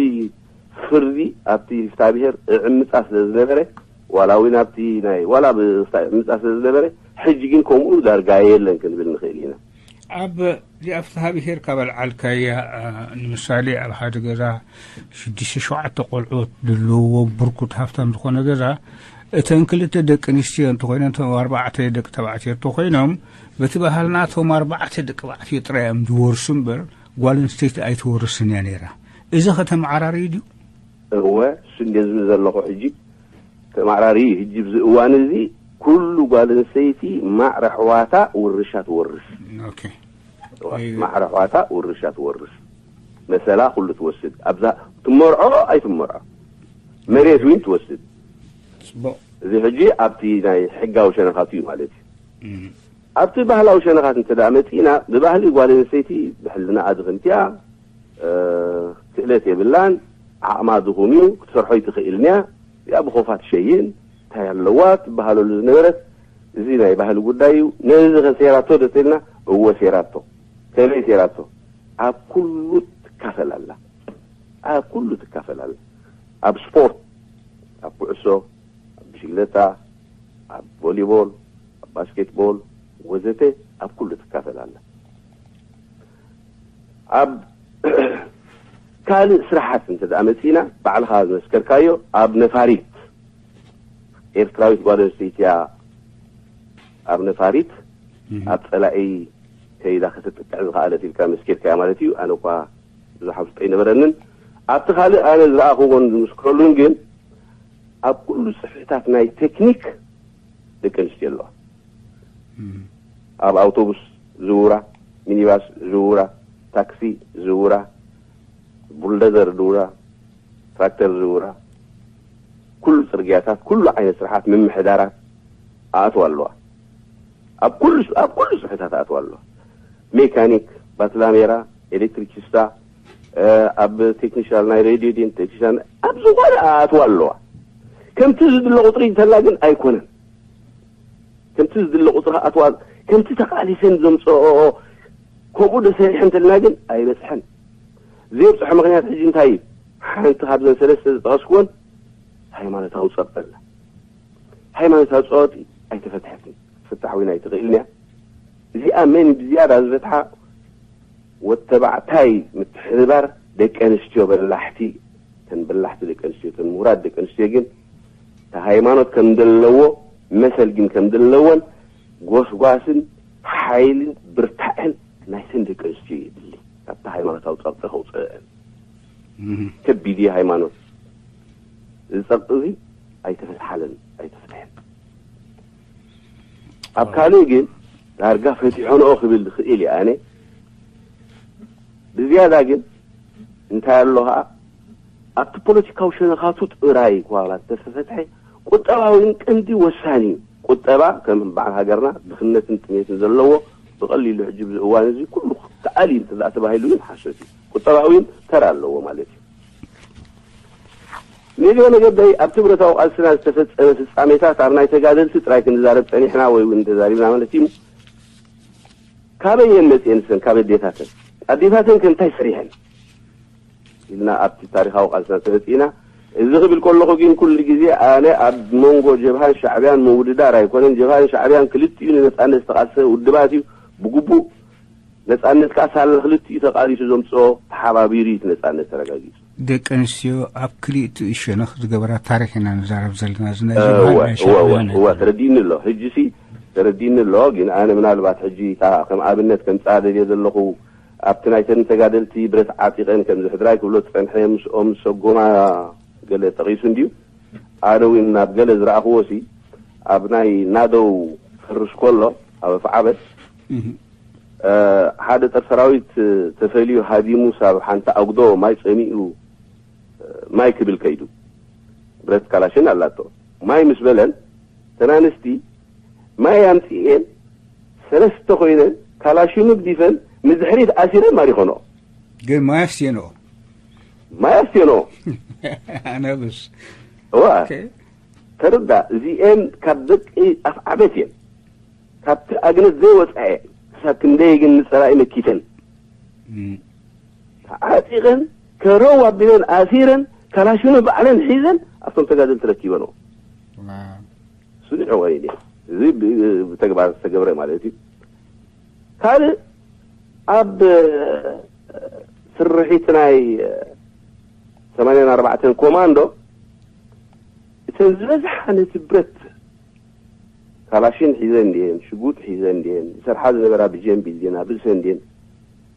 ፍርዲ ኣብቲ ፍትሐ ብሔር እዕምፃ ስለ ዝነበረ ዋላ እውን ኣብቲ ናይ ዋላ ብእምፃ ስለ ዝነበረ ሕጂ ግን ከምኡ ዳርጋ የለን ክንብል ንኽእል ኢና። ኣብ ዚኣ ፍትሐ ብሔር ካብ ኣልዓልካያ ንምሳሌ ኣብ ሓደ ገዛ ሽዱሽተ ሸውዓተ ቆልዑት ድልውዎ ብርኩት ሃፍታም ዝኾነ ገዛ እተን ክልተ ደቂ ኣንስትዮ እንተኮይነን እቶም ኣርባዕተ ደቂ ተባዕትዮ እንተኮይኖም በቲ ባህልና እቶም ኣርባዕተ ደቂ ተባዕትዮ ጥራይ እዮም ዝወርሱ እምበር ጓል ኣንስተይቲ ኣይትወርስን እያ ነይራ። እዚ ከተመዓራርዩ ድዩ? እወ እሱ እንደ ዝብል ዘለኹ ሕጂ ተመዓራሪ ሕጂ ብዚ እዋን እዚ ኩሉ ጓል ኣንስተይቲ ማዕረ ኣሕዋታ ውርሻ ትወርስ። ማዕረ ኣሕዋታ ውርሻ ትወርስ። መሰላ ኩሉ ትወስድ። ኣብዛ ትመርዖ ኣይትመርዖ መሬት እውን ትወስድ። እዚ ሕጂ ኣብቲ ናይ ሕጋዊ ሸነኻቱ እዩ ማለት እዩ። ኣብቲ ባህላዊ ሸነኻት እንተ ደኣ መጺእና ብባህሊ ጓል ኣንስተይቲ ብሕልናኣ ድኽምቲ እያ። ክእለት የብላን። ዓቕማ ድኹም እዩ። ክትሰርሖ ኣይትኽእልን እያ። እዚኣ ብኾፋ ትሸይን እንታይ ኣለዋ ትበሃለሉ ዝነበረት እዚ ናይ ባህሊ ጉዳይ እዩ። ነዚ ኸ ሴራቶ ዶ ተልና? እወ ሴራቶ። ከመይ ሴራቶ? ኣብ ኩሉ ትካፈል ኣላ። ኣብ ኩሉ ትካፈል ኣላ። ኣብ ስፖርት፣ ኣብ ኩዕሶ፣ ኣብ ብሽግለታ፣ ኣብ ቮሊቦል፣ ኣብ ባስኬትቦል ወዘተ ኣብ ኩሉ ትካፈል ኣላ። ኣብ ካልእ ስራሓት እንተ ደኣ መጺእና ባዕልኻ ዝመስከርካዮ ኣብ ነፋሪት ኤርትራዊት ጓል ኣንስተይቲ እያ ኣብ ነፋሪት ኣብ ጸላኢ ከይዳ ከተጥቅዕ ዝኸኣለት ኢልካ መስኪርካያ ማለት እዩ። ኣነ እኳ ብዙሕ ኣፍልጦ ኣይነበረንን። ኣብቲ ካልእ ኣነ ዝረኣኹዎን ዝምስክረሉን ግን ኣብ ኩሉ ጽፍሕታት ናይ ቴክኒክ ደቂ ኣንስትዮ ኣለዋ። ኣብ ኣውቶቡስ ዝውራ፣ ሚኒባስ ዝውራ፣ ታክሲ ዝውራ፣ ቡልደዘር ዝውራ፣ ትራክተር ዝውራ፣ ኩሉ ጽርግያታት፣ ኩሉ ዓይነት ስራሓት ምምሕዳራት ኣእትዋ ኣለዋ። ኣብ ኩሉ ኣብ ኩሉ ጽፍሕታት ኣእትዋ ኣለዋ። ሜካኒክ፣ ባትላሜራ፣ ኤሌክትሪክስታ፣ ኣብ ቴክኒሻል ናይ ሬድዮ ቴክኒሻን ኣብ ዝኾነ ኣእትዋ ኣለዋ። ከምቲ ዝድለ ቁፅሪ እንተላ ግን ኣይኮነን። ከምቲ ዝድለ ቁፅሪ ኣእትዋ ከምቲ ተቃሊሰን ዘምፅኦ ከምኡ ዶ ሰሪሐ እንተልና ግን ኣይበፅሐን። ዘየብፅሐ ምክንያት ሕጂ እንታይ እዩ? ሓንቲ ካብዘን ሰለስተ ዝጠቀስኩወን ሃይማኖታዊ ፀቕጢ ኣላ። ሃይማኖታዊ ፀቕጢ ኣይተፈትሐትን። ፍታሕ እውን ኣይትኽእልን እያ። እዚኣ መን ብዝያዳ ዝበትሓ ወተባዕታይ ምትሕብባር ደቂ ኣንስትዮ በላሕቲ ተን በላሕቲ ደቂ ኣንስትዮ ተን ምሁራት ደቂ ኣንስትዮ ግን እቲ ሃይማኖት ከም ዘለዎ መሰል ግን ከም ዘለወን ጎስጓስን ሓይልን ብርታዕን ናይተን ደቂ ኣንስትዮ የድሊ ካብቲ ሃይማኖታዊ ፀቕጢ ከውፅአን ከቢድ እዩ ሃይማኖት እዚ ፀቕጢ እዚ ኣይተፈትሓለን ኣይተፈትሐን ኣብ ካልእ ግን ዳርጋ ፈቲሖንኦ ክብል ዝኽእል እየ ኣነ ብዝያዳ ግን እንታይ ኣሎ ከዓ ኣብቲ ፖለቲካዊ ሸነኻቱ ጥራይ እኳ ተፈትሐ ቁጠባዊ ግን ቀንዲ ወሳኒ እዩ ቁጠባ ከም በዓል ሃገርና ድኽነትን ጥሜትን ዘለዎ ብቐሊሉ ሕጂ ብዚ እዋን እዚ ኩሉ ተኣልዩ እንተ ተባሂሉ ግን ሓሶት እዩ ቁጠባዊ ተራ ኣለዎ ማለት እዩ ሜድዮ መገደይ ኣብቲ ብረታዊ ቃልስና ዝተፈጸመ ፍጻሜታት ኣብ ናይ ተጋደልቲ ጥራይ ክንዛረብ ጸኒሕና ወይ እውን ተዛሪብና ማለት እዩ። ካበይ እየን መጽኤን እሰን ካብ ኣዴታተን? ኣዴታተን ከ እንታይ ሰሪሐን? ኢልና ኣብቲ ታሪኻዊ ቃልስና ተመጺእና። እዚ ክብል ከለኹ ግን ኩሉ ግዜ ኣነ ኣብ መንጎ ጀብሃን ሻዕብያን ምውድዳር ኣይኮነን። ጀብሃን ሻዕብያን ክልቲኡ ንነጻነት ዝተቓልሰ ውድባት እዩ። ብግቡእ ነጻነት ከኣ ሳላ ክልቲኡ ተቃሊሱ ዘምጽኦ ተሓባቢሩ እዩ እቲ ነጻነት ተረጋጊጹ። ደቂ ኣንስትዮ ኣብ ክልቲኡ ሸነኽ ዝገበራ ታሪኽ ኢና ንዛረብ ዘለና እዚ ናይ ጀብሃን ናይ ሻዕብያን እወ ተረዲእኒ ኣሎ ሕጂ ሲ ተረዲእኒ ኣሎ ግን ኣነ ምናልባት ሕጂ እታ ከም ኣብነት ከምጽኣ ደልየ ዘለኹ ኣብቲ ናይተን ተጋደልቲ ብረት ዓጢቐን ከም ዝሕድራ ክብሎ ዝጸንሐ ምስኦም ዝሰጎማ ገለ ጠቒሱ እንድዩ ኣነ እውን ናብ ገለ ዝረኣኽዎ ሲ ኣብ ናይ ናደው ፈርስ ከሎ ኣብ ኣፍዓበት ሓደ ጸር ሰራዊት ተፈልዩ ሃዲሙ ሳብ ሓንቲ ኣጉዶ ማይ ጸሚኡ ማይ ክብል ከይዱ ብረት ካላሽን ኣላቶ ማይ ምስ በለን፣ ተናንስቲ ማይ ኣምፅኤን ሰለስተ ኮይነን ካላሽኑ ግዲፈን ንድሕሪት ኣሲረን ማሪኾኖ። ግን ማይ ኣፍስየንኦ። ማይ ኣፍስየንኦ። ኣነብስ እዋ፣ ተረዳ። እዚኤን ካብ ደቂ ኣፍዓበት እየን። ካብቲ ኣግነት ዘይወፃ እየን። ክሳብ ክንደይ ግን ንፀላኢ መኪተን ተዓጢቐን ከረው ኣቢለን ኣሲረን ካላሽኑ ባዕለን ሒዘን ኣብቶም ተጋደልቲ ረኪበንኦ። ስኒዖ ወይ እዚ ብተግባር ዝተገብረ ማለት እዩ። ካልእ ኣብ ስርሒት ናይ ሰማንያን ኣርባዕተን ኮማንዶ እተን ዝበዝሓ ነቲ ብረት ካላሽን ሒዘን ድየን ሽጉጥ ሒዘን ድየን ዝሰርሓ ዝነበራ ብጀምቢል ድየን ኣብ ርእሰን ድየን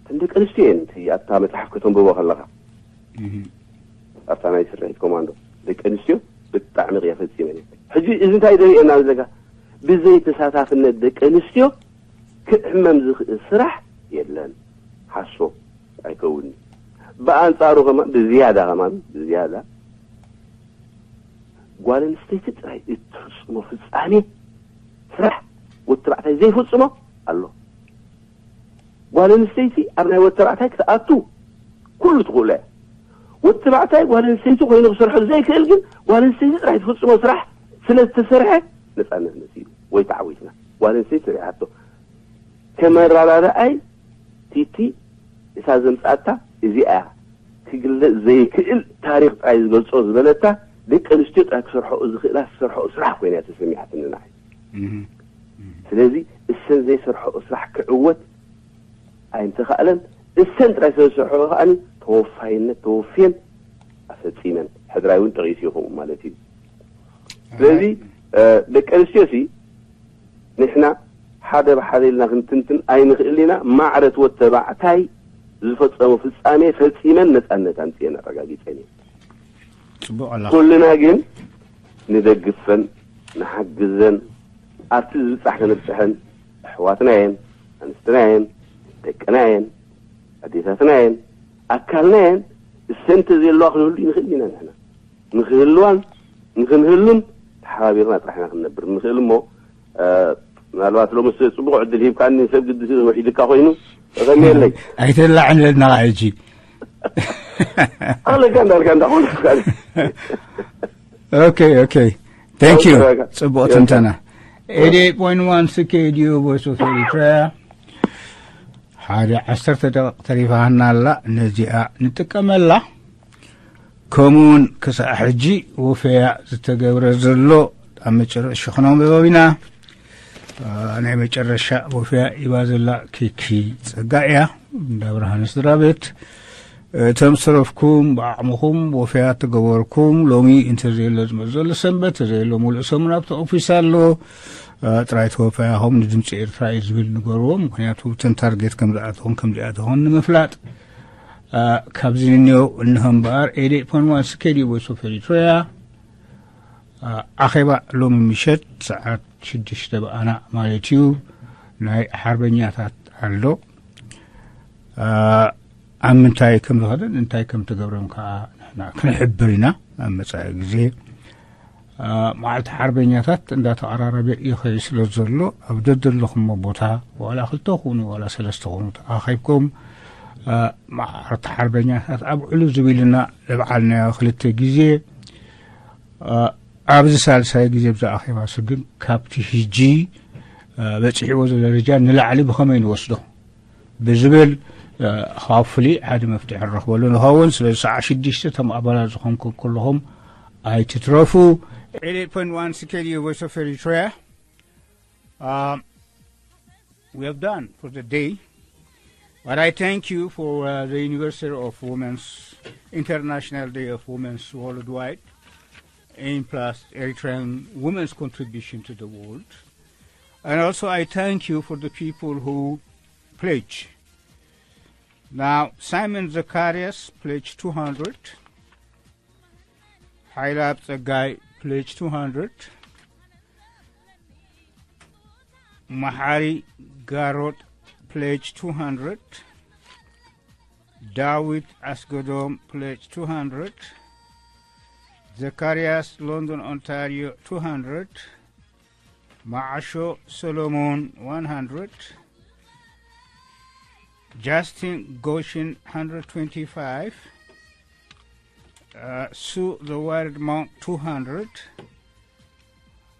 እተን ደቂ ኣንስትዮ እየን። እቲ ኣብታ መፅሓፍ ከተንብቦ ከለኻ ኣብታ ናይ ስርሒት ኮማንዶ ደቂ ኣንስትዮ ብጣዕሚ ቅያ ፈፂመን እየን። ሕጂ እዚ እንታይ ዘርእየና ዘለካ ብዘይ ተሳታፍነት ደቂ ኣንስትዮ ክዕመም ዝኽእል ስራሕ የለን። ሓሶ ኣይከውን'ዩ። ብኣንጻሩ ከማን ብዝያዳ ከማን ብዝያዳ ጓል ኣንስተይቲ ጥራይ እትፍጽሞ ፍጻሜ ስራሕ ወዲ ተባዕታይ ዘይፍጽሞ ኣሎ። ጓል ኣንስተይቲ ኣብ ናይ ወዲ ተባዕታይ ክትኣቱ ኩሉ ትኽእሎ እያ። ወዲ ተባዕታይ ጓል ኣንስተይቲ ኮይኑ ክሰርሖ ዘይክእል ግን ጓል ኣንስተይቲ ጥራይ ትፍጽሞ ስራሕ ስለ ዝተሰርሐ ነጻነት መጺኡ ወይ ተዓዊትና። ጓል ኣንስተይቲ ሪኣቶ ከመረዳድኣይ ቲቲ እታ ዘምጻኣታ እዚኣ እያ ክግለጽ ዘይክእል ታሪኽ ጥራይ ዝገልጾ ዝበለታ ደቂ ኣንስትዮ ጥራይ ክሰርሖ ዝኽእላ ዝሰርሖ ስራሕ ኮይና እያ ተሰሚዓትኒ ንዓይ። ስለዚ እሰን ዘይሰርሖ ስራሕ ክዕወት ኣይምተኻእለን። እሰን ጥራይ ስለ ዝሰርሖ ከኣ ተወፋይነት ተወፍየን ኣፈጺመን። ሕድራይ እውን ጠቒሱ ይኸውን ማለት እዩ። ስለዚ ደቂ ኣንስትዮ ሲ ንሕና ሓደ ብሓደ ኢልና ክንትንትን ኣይንኽእል ኢና። ማዕረ እቲ ወድ ተባዕታይ ዝፈጸሞ ፍጻሜ ፈጺመን ነጻነት ኣምጺኤን ኣረጋጊጸን እየን። ጽቡቕ ኣላ። ኩልና ግን ንደግፈን ንሓግዘን ኣብቲ ዝብጻሕ ክንብጽሐን ኣሕዋትና እየን ኣንስትና እየን ደቅና እየን ኣዴታትና እየን ኣካልና እየን እሰን እንተዘየለዋ ክንህሉ ይንኽእል ኢና ንሕና ንክህልዋን ንክንህሉን ተሓባቢርና ጥራሕ ኢና ክንነብር ንኽእል እሞ ምናልባት ሎምስ ፅቡቕ ዕድል ሂብካኒ ሰብ ግዲ ውዒድካ ኮይኑ ተቐሚየለይ ኣይተላዕንለና ሕጂ ኣለካ እንዳልካ እንዳኾንካ okay okay thank you ጽቡቕ ትንተና eighty-eight point one C K D U Voice of Eritrea ሓደ ዓሰርተ ደቂቕ ተሪፋና ኣላ ነዚኣ ንጥቀመላ ከምኡውን ክሳዕ ሕጂ ወፈያ ዝተገብረ ዘሎ ኣብ መጨረሻ ክነንብቦ ኢና ናይ መጨረሻ ወፈያ ኢባ ዘላ ኪኪ ጸጋ እያ እንዳ ብርሃነ ስድራ ቤት እቶም ስረፍኩም ብዓቕምኹም ወፈያ ተገበርኩም ሎሚ እንተዘየሎ ዝመፅ ዘሎ ሰንበት ተዘየሎ ሙሉእ ሰሙን ኣብቲ ኦፊስ ኣሎ ጥራይ ተወፈያኹም ንድምፂ ኤርትራ እዩ ዝብል ንገርዎ ምክንያቱ እተን ታርጌት ከምዝኣተኹን ከምዚኣተኹን ንምፍላጥ ካብዚ ንንዮ እንሆ እምበኣር eighty-eight point one C K D U Voice of Eritrea ኣኼባ ሎሚ ምሸት ሰዓት ሽዱሽተ ብኣና ማለት እዩ ናይ ሓርበኛታት ኣሎ ኣብ ምንታይ ከም ዝኸደን እንታይ ከም ትገብሮም ከዓ ንሕና ክንሕብር ኢና ኣብ መፃኢ ግዜ መዓልቲ ሓርበኛታት እንዳተቐራረበ ይኸይ ስለ ዘሎ ኣብ ደደለኹሞ ቦታ ዋላ ክልተ ኩኑ ዋላ ሰለስተ ኩኑ ተኣኸብኩም መዓልቲ ሓርበኛታት ኣብ ዕሉ ዝብልና ለብዓልናዮ ክልተ ግዜ ኣብዚ ሳልሳይ ግዜ ብዛ ኣኼባሲ ግን ካብቲ ሕጂ በፂሕዎ ዘሎ ደረጃ ንላዕሊ ብኸመይ ንወስዶ ብዝብል hopefully ሓደ መፍትሒ ንረኽበሉ ንኸውን ስለዚ ሰዓ ሽዱሽተ እቶም ኣባላት ዝኾንኩም ኩልኹም ኣይትትረፉ eighty-eight point one C K D U Voice of Eritrea uh, we have done for the day. But I thank you for uh, the anniversary of Women's International Day of Women's Worldwide, and plus Eritrean women's contribution to the world. And also I thank you for the people who pledge. Now, Simon Zacharias pledged two hundred. Hailab Tsagai pledged two hundred. Mahari Garot pledged two hundred. David Asgodom pledged two hundred. Zacharias, London, Ontario, two hundred. Maasho Solomon, one hundred. Justin Goshen, hundred twenty-five. Uh, Sue the Wild Monk, two hundred.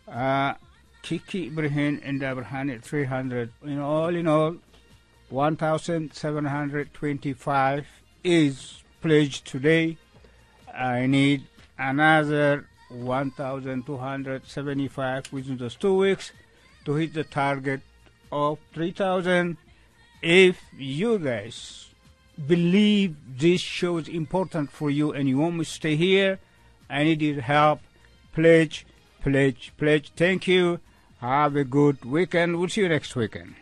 Uh, Kiki Ibrahim and Abrahani, three hundred. In all, in all, one thousand seven hundred twenty-five is pledged today. I need another one thousand two hundred seventy-five within those two weeks to hit the target of three thousand. If you guys believe this show is important for you and you want me to stay here, I need your help. Pledge, pledge, pledge. Thank you. Have a good weekend. We'll see you next weekend.